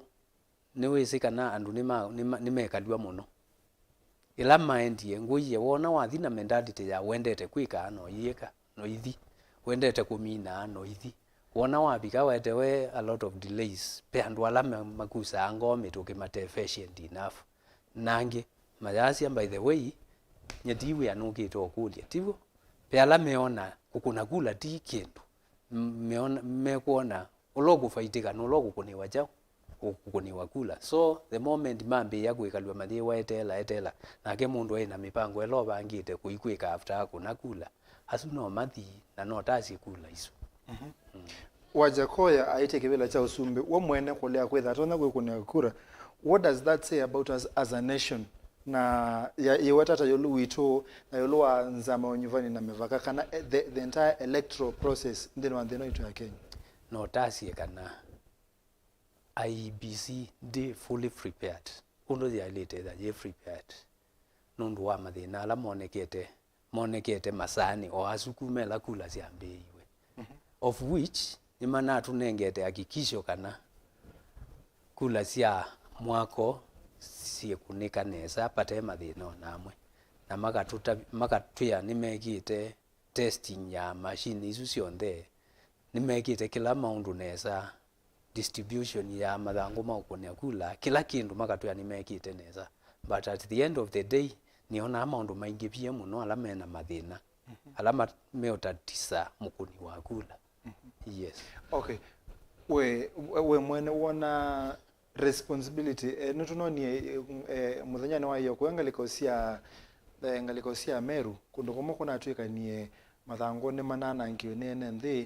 nĩwĩsĩ kana andũ nĩma- nĩma- nĩmekalw'a mũno. Ĩla maendie ngũie, wona wathi na mentality ya wendete kwĩka, no iĩka, no ithi, wendete kũmina, no ithi. Wona wavika wetewe a lot of delays, pe andũ ala ma- makusaa ngoo mĩtũkĩ mate efficient enough. Na angĩ mayasya, by the way, nye ti wĩa nũkĩte ũkũlya, tiw'o? Pe ala meona kũkũna kula ti kĩndũ, m- meona- mekwona ũla ũkũfaitĩka nũla ũkũkũnĩwa kyaũ, ũkũkũnĩwa kula. So the moment mambĩĩa kwĩkalw'a mayĩwa eteela eteela, nake mũndũ aĩ na mĩpango ĩla ũvangĩte kũikwĩka after akũna kula, asu no mathi na no tasye kula isu. Wajakoya aĩtye kĩvĩla kya ũsumbĩ we mwene kũlea kwĩtha atonya kwĩkũnĩa kura. What does that say about us as a nation? Na ya- yĩweta ta ĩũlũ witũ na ĩũlũ wa nzama ya ũnyuvani na mĩvaka kana, eh, the, the entire electoral process nthĩnĩ wa nthĩ ĩno itũ ya Kenya? No tasye kana I E B C ndĩ fully prepared ũndũ yaĩlĩte ĩtha yĩ prepared nũndũ wa mathĩna ala monekete monekete masaanĩ o asu kuma ĩla kula syambĩĩiwe, of which nĩmanatũnengete hakikisho kana kula sya mwako syĩkũnĩka nesa vate mathĩna ona amwe, na makatũta- makatwĩa nĩmekĩte testing ya machine isu syonthe, nĩmekĩte kĩla maũndũ nesa, distribution ya mathangũ ma ũkũnĩa kula, kĩla kĩndũ makatwĩa nĩmekĩte nesa. But at the end of the day, nĩonaa maũndũ maingĩvie mũno ala mena mathĩna, ala ma- meũtatisa mũkũni wa kula. Yes. Okay. We, we mwene wona responsibility, eh, nĩtũnonie, eh, eh, mũthenyanĩ wa ĩyo kũya ngalĩko sya, eh, ngalĩko sya Meru, kũndũ kũmwe kũnatw'ĩkanie mathangũ nĩmananangiwe nĩ ene nthĩ.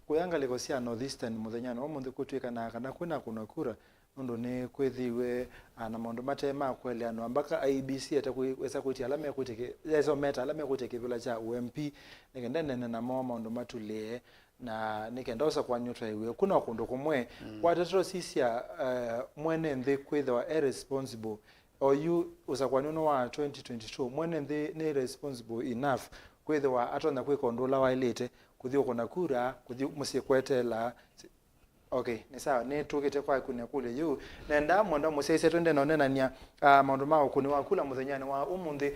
Kũya ngalĩko sya North Eastern mũthenyanĩ wa ũmũnthĩ kũtw'ĩkanaa kana kwĩna kũnwa kura nũndũ nĩkwĩthĩiwe, ah, na maũndũ mate ma kũeleanwa, mbaka I E B C ete kwĩ- wesa kwĩtya ala mekwĩtya kĩ- yesa ũmeta ala mekwĩtya kĩvĩla kya ũ M P nĩ kenda ĩnene namo maũndũ matulĩe. Na nĩ kenda ũsakũanĩo twaĩw'e kũna kũndũ kũmwe. Kwa ndeto sisya, eh, mwene nthĩ kwĩthĩwa e responsible. Oyu ũsakũanĩo nĩ wa twenty twenty-two, mwene nthĩ nĩ responsible enough kwĩthĩwa atonya kwĩka ũndũ ũla waĩlĩte, kũthi ũkũna kura, kũthi mũsyĩ kweteela. Okay, nĩ sawa, nĩtũkĩte kwa kũnĩa kũlya yĩu. Nenda mwendwa mũsyaĩĩsya twende na ũnenany'a, ah, maũndũ ma ũkũni wa kula mũthenyanĩ wa ũmũnthĩ,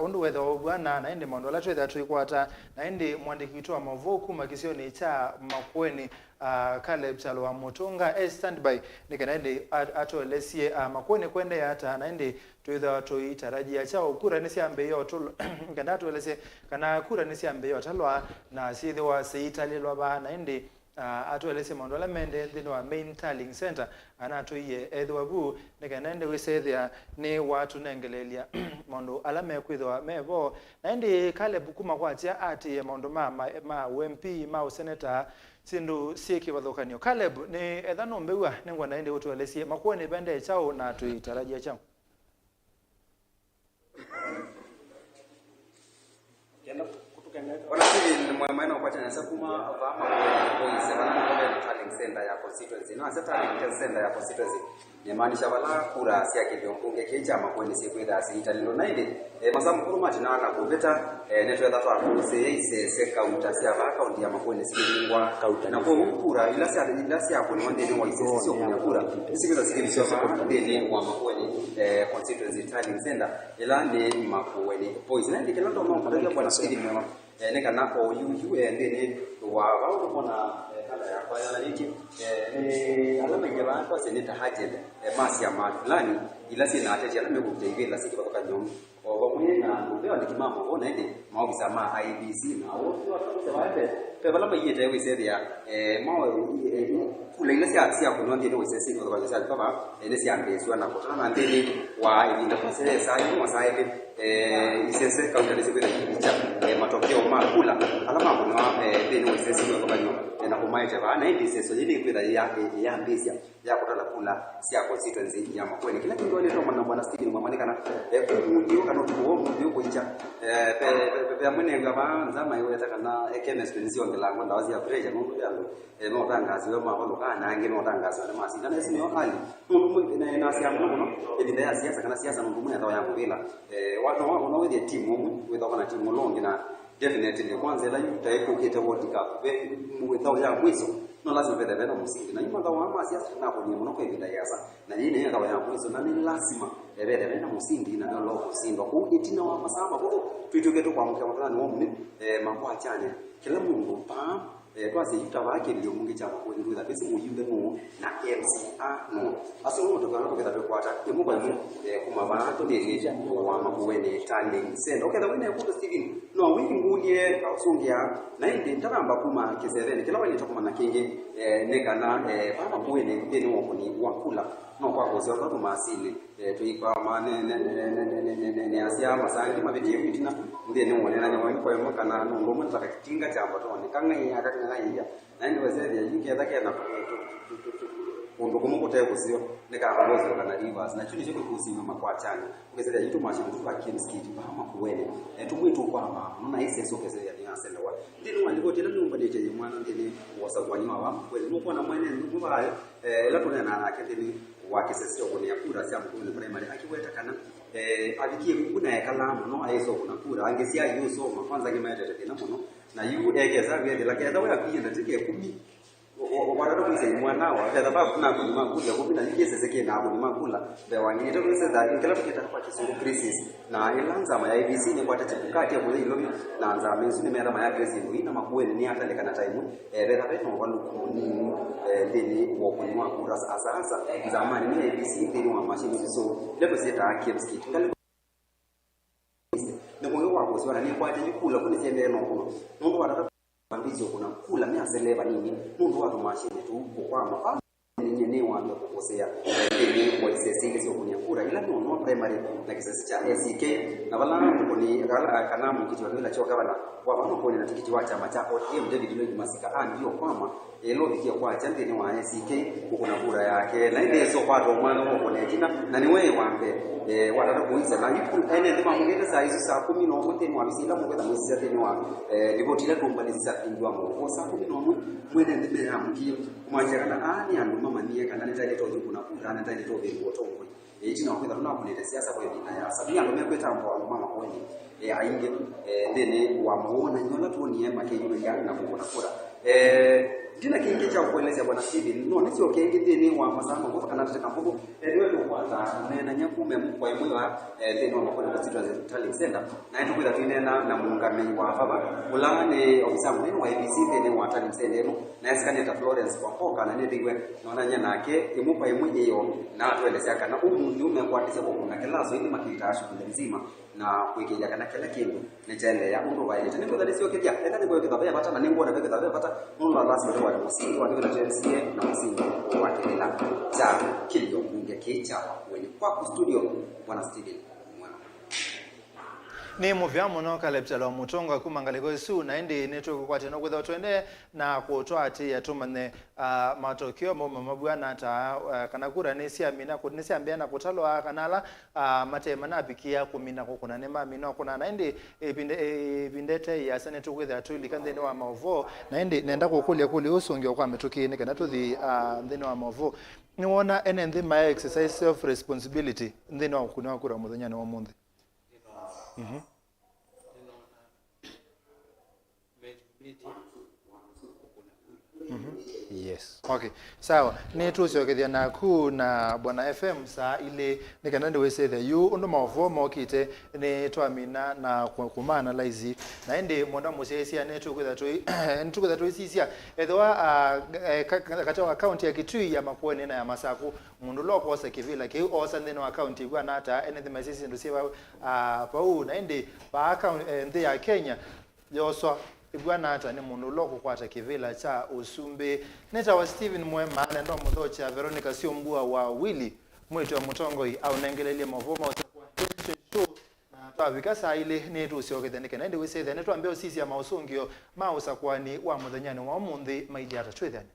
ũndũ wethĩwa ũvw'ana, na ĩndĩ maũndũ ala twĩthĩwa tũikwata, na ĩndĩ mũandĩki witũ wa maũvoo kuma kĩsionĩ kya Makueni, ah, Caleb Kyalo wa Mũtũnga e standby nĩ kana ĩndĩ a- atũelesye, ah, Makueni kwendeea ata, na ĩndĩ twĩthĩwa tũitarajia kyaũ. Kura nĩsyambĩĩe ũtũl- nĩ kana atũelesye kana kura nĩsyambĩĩe ũtalwa na syĩthĩwa sĩitalĩlwa vaa, na ĩndĩ ah, atũelesye maũndũ ala maendee nthĩnĩ wa Main Tallying Center, anatũie ethĩwa vu nĩ kana ĩndĩ wĩsethĩa nĩwatũnengeleelya maũndũ ala mekwĩthĩwa me vo. Na ĩndĩ Caleb kuma kwakya aatĩĩe maũndũ ma, ma, ma ũ M P, ma ũseneta, syĩndũ syĩ kĩvathũkany'o. Caleb, nĩ etha nũmbĩw'a, nĩngwenda ĩndĩ ũtũelesye Makueni vendee kyaũ na tũitarajia kyaũ? Ona sili nĩ mwema ĩno kwatya nesa kuma vaa Makueni Boys, vana nĩvo ve na Tallying Center ya constituency. No ase Tallying Center ya constituency nĩmaanisha vala kura sya kĩthĩo mbunge kĩĩ kya Makueni syĩkwĩthaa sĩitalĩlwa. Na ĩndĩ, eh, masaa makũlũ matinaa na kũvĩta, eh, nĩtwetha twakũsĩĩa isese kaunta sya vaa kaunti ya Makueni sikĩvingwa. Na kwoou kura ila sya- ila syakũniwa nthĩnĩ wa isese syokũnia kura nĩsikwĩtha sikĩvikĩwa vaa nthĩnĩ wa Makueni, eh, constituency Tallying Center. Ĩla nĩ Makueni Boys. Na ĩndĩ kĩla ndonya ũkũlya Bwana Stephen Mwema, eh, nĩ kana o yu yu, eh, nthĩnĩ wa vau nĩkwona, eh, kala yakwa yalanĩtye, eh, nĩ ala maingĩ vaa twasye nĩ ta agent, eh, ma syama fulani ila syĩ na ateti ala mekũkita ivĩla syĩ kĩvathũkany'o, o vamwe na andũ ve andĩki ma maũvoo na ĩndĩ maovisa ma I E B C. Na ũu nĩ watũmĩte vaete ve vala maiĩte wĩsethĩa, eh, mao, eh, kula ila sya- syakũnwa nthĩnĩ wa isese syĩ kĩvathũkany'o sya vaa, eh, nĩsyambĩĩsw'a na kũtana nthĩnĩ wa ĩvinda kwasya saa ĩmwe saa ĩlĩ, eh, isese kaunta nĩsikwĩtha ikilikya, eh, matokeo ma kula ala makũnwa, eh, nthĩnĩ wa isese syĩ kĩvathũkany'o. na kũmaete vaa, na ĩndĩ ĩseso yĩĩ nĩkwĩtha yĩyambĩĩsya ya kũtala kula sya constituency ya Makueni. Kĩla kĩngĩ waĩlĩte ũmanya, Bwana Stephen Mwema, nĩ kana, eh, ũmũnthĩ ũyũ kana ũtukũ wa ũmũnthĩ ũyũ kũikya, eh, ve, ve, ve, ve amwe new'a vaa nzama ĩweta kana, eh, chemistry nĩsyongelangwa ndawa sya pressure nũndũ ve andũ, eh, meũtangasiwe mavalũka, na angĩ meũtangasiwe nĩmasinda. Na ĩsu nĩyo hali. Nũndũ mwe-, na, nasya mũno mũno ĩvinda ya siasa kana siasa nũndũ mwĩ ĩthaũ ya mũvĩla. Eh, wa, no, no wĩthĩe timu ũmwe, wĩthĩwa na timu ũla ũngĩ, na definitely, kwanza ĩla yu ta ĩkũkĩte World Cup, ve ĩthaũ ya mwiso, no lazima vethe vena mũsindi. Na yu mathaũ aa ma siasa tũnakonie mũno kwa ĩvinda yĩasa, na yĩĩ nĩyo ĩthaũ ya mwiso, na nĩ lasima vethe vena mũsindi, na nĩyo ũla ũkũsindwa. Kwoou ĩtina wa masaa mavũthũ, twĩtw'ĩke tũkwamũkĩa mũthenyanĩ wa ũmũnthĩ, eh, makwakyanya kĩla mũndũ paa. Eh, twasya yu ta vaa kĩlio mũngĩ kya Makueni, twĩtha twĩsĩ mũyumbe nũũ na M C A nũũ. Asu nũũ tũkana tũketha twĩkwata ĩmwe kwa ĩmwe, eh, kuma vaa tũthĩnĩte wa Makueni Tallying Center. Ũketha wĩna ĩkũlyo, Stephen, no wĩngũlye ũsũngĩa, na ĩndĩ ndanamba kuma kĩsevenĩ, kĩla waĩlĩte kũmanya kĩngĩ, eh, nĩ kana, eh, vaa Makueni nthĩnĩ wa ũkũni wa kula, no kwa kũseo twa tũmasini. Eh, tũikwama nĩ, nĩ, nĩ asya masangĩ mavĩtie yu ĩtina nthĩnĩ wa ũneenany'a wa ĩmwe kwa ĩmwe, kana nũndũ ũmwe nĩ ta katinga kya mbotonĩ, kang'aĩa, kang'aĩa. Na ĩndĩ wesethĩa yu ketha kena kũndũ kũmwe kũte kũseo, nĩ kamba kũseo kana rivers. Na kyu nĩkyo kĩkũsima makwakyani. Ũkesethĩa yu tũmashini tũtwa Kim's Kit vaa Makueni. Eh, tũmwe tũkwama mũno na ĩseso ũkesethĩa nĩyaselewa. Nthĩnĩ wa livoti ĩla nĩũmbanĩtye yĩ mwana nthĩnĩ wa ũsakũani wa vaa Makueni, nũkwona mwene nthĩ ũmwe vaayo, eh, ĩla tũneenaa nake nthĩnĩ wa kĩsesi kya ũkũnĩa kura sya Makueni Primary, akĩweta kana, eh, avikie vuvu na ekalaa mũno ayĩsa ũkũna kura. Angĩ syaĩ ũsoma, kwanza angĩ maetete thĩna mũno. Na yu ekesa wĩthĩla ketha we akwie ndatĩka ĩkũmi, wa-, wa-, watata kwĩsya imwana wa, ketha vaku na akũni ma kura ĩkũmi, na yu kĩsese kĩna akũni ma kura mbee wa ngili itatũ nĩsetha kĩla tũkĩtaa kwa Kĩsũngũ crisis. Na ĩla nzama ya A B C nĩkwatĩte kũkatya kũya ilovi, na nzama ĩsu nĩmeetha maya Grace Ndũi na Makueni nĩyatalĩkana ta ĩmwe. Eh, vetha ve na ũvalũku mũnini, eh, nthĩnĩ wa ũkũni wa kura, asa asa nzamanĩ nĩ A B C nthĩnĩ wa mashini isu ila tũsyĩtaa Kim's Kit. Ngalĩko nĩ mũyo wa kũsĩwa na nĩkwatya yu kula kũnĩ syendee na ũkũno. Nũndũ wa tata kwambĩĩsya ũkũna kula measelee vanini nũndũ wa tũmashini tũu kũkwama. Nyie nĩwambia kũkũsĩa nthĩnĩ wa isese ilĩ sya ũkũnĩa kura ila nĩ Ũnũa Primary na kĩsese kya A C K, na vala mũkũni kana mũkiti wa kĩvĩla kya ũkavana wa vaa Makueni na tikiti wa kyama kya O D M David Lloyd Masika ambie ũkwama ĩla ũvikie kwakya nthĩnĩ wa A C K kũkũna kura yake, na ĩndĩ esa ũkwata ũmwanya wa ũkũna ĩtina, na nĩwe wa mbee, eh, watata kũisya. Na yu ene nthĩ mamũkĩte saa isu saa kũmi na ũmwe nthĩnĩ wa visi ila mũkwĩtha mwĩsisya nthĩnĩ wa, eh, livoti ila tũmbanĩsye sya vingi wa maũvoo saa kũmi na ũmwe, mwene nthĩ meyamũkie. Kũmaanisya kana aa nĩ andũ mamanyie kana nĩtaĩlĩte ũthi kũna kura, nĩtaĩlĩte ũvĩndũa ũtongoi. Eh, ĩtina wa kwĩtha tũnakũnĩte siasa kwa ĩvinda yaasa. Nĩ andũ mekwĩtambwa andũ ma Makueni, eh, aingĩ, eh, nthĩnĩ wa mawonany'o ala twonie makĩyumĩlya na kũkũna kura. Eh, ndina kĩngĩ kya kũelesya Bwana Stephen, no nĩsyoke ĩngĩ nthĩnĩ wa masaa mavũthũ kana ndatĩka mbũthũ, eh, nĩwe tũkwata neenany'a kuma ĩmwe kwa ĩmwe wa, eh, nthĩnĩ wa Makueni Constituency Tallying Center. Na nĩtũkwĩtha twĩneena na mũũngamĩi wa vava, ũla nĩ ofisa mũnene wa A B C nthĩnĩ wa Tallying Center ĩno, na esikanĩe ta Florence Wamboka, na nĩthĩiwe nonany'a nake ĩmwe kwa ĩmwe ĩyo, na atũelesya kana ũmũnthĩ ũmekwatĩsya kũkũna kĩla asũĩni makĩtaa shughuli nzima na kũĩkĩĩthya kana kĩla kĩndũ nĩkyaendeea ũndũ vaĩlĩte. Nĩngwĩtha nĩsyokethya, eka nĩngwĩkĩtha ve vata, na nĩngwona vekĩtha ve vata, nũndũ wa lasima tũwate mũsindi wa kĩvĩla kya M C A na mũsindi wa kĩvĩla kya kĩlio mbunge kĩĩ kya Makueni. Kwaku studio, Bwana Stephen Mwema. Nĩ mũvea mũno Caleb Kyalo Mũtonga kuma ngalĩko ĩsu, na ĩndĩ nĩtũkũkwatĩana kwĩthĩwa tũendee na kũtwaatĩĩa tũmanye, ah, matokeo mauma mavw'ana ata, ah, kana kura nĩsyamina kũ-, nĩsyambĩĩa na kũtalwa, kana ala, ah, mate manavikĩa kũmina kũkũna nĩmamina ũkũna. Na ĩndĩ ĩvinda, ĩvinda ĩte ĩasa nĩtũkwĩthĩa tũilika nthĩnĩ wa maũvoo, na ĩndĩ nenda kũkũlya kũlyo ũsũngĩo kwa mĩtũkĩ nĩ kana tũthi, ah, nthĩnĩ wa maũvoo. Nĩwona ene nthĩ ma exercise self responsibility nthĩnĩ wa ũkũni wa kura mũthenyanĩ wa ũmũnthĩ? Mhm. Mhm. Yes. Okay. Sawa. Nĩtũsyokethya naku na Bwana F M saa ilĩ nĩ kana ndĩwĩsĩthya yu ũndũ maũvoo mokĩte nĩtwamina na kũ-, kũmaanalyze. Na ĩndĩ mũndũ mũsyaĩĩsya nĩtũkwĩtha tũi-, nĩtũkwĩtha tũisisya ethĩwa, ah, eh, ka-, ka-, katĩ wa kaunti ya Kitui, ya Makueni na ya Masaku, mũndũ ũla ũkwosa kĩvĩla kĩu oosa nthĩnĩ wa kaunti ĩvw'ana ata? Ene nthĩ maisisya syĩndũ syĩ vau, ah, vau. Na ĩndĩ vaa kaun-, eh, nthĩ ya Kenya, yoswa ĩvw'ana ata nĩ mũndũ ũla ũkũkwata kĩvĩla kya ũsumbĩ? Nĩtawa Stephen Mwema, nenda ũmũthokya Veronica Syombua wa Wili, mwĩĩtu wa mũtongoi, aũnengeleelye maũvoo ma ũsakũa Nation Show, na Twavika saa ilĩ nĩtũũsyokethya nĩ kana ĩndĩ wĩsĩthya nĩtwambĩa ũsisya maũsũngĩo ma ũsakũani wa mũthenyanĩ wa ũmũnthĩ mailyĩ ata twĩthane.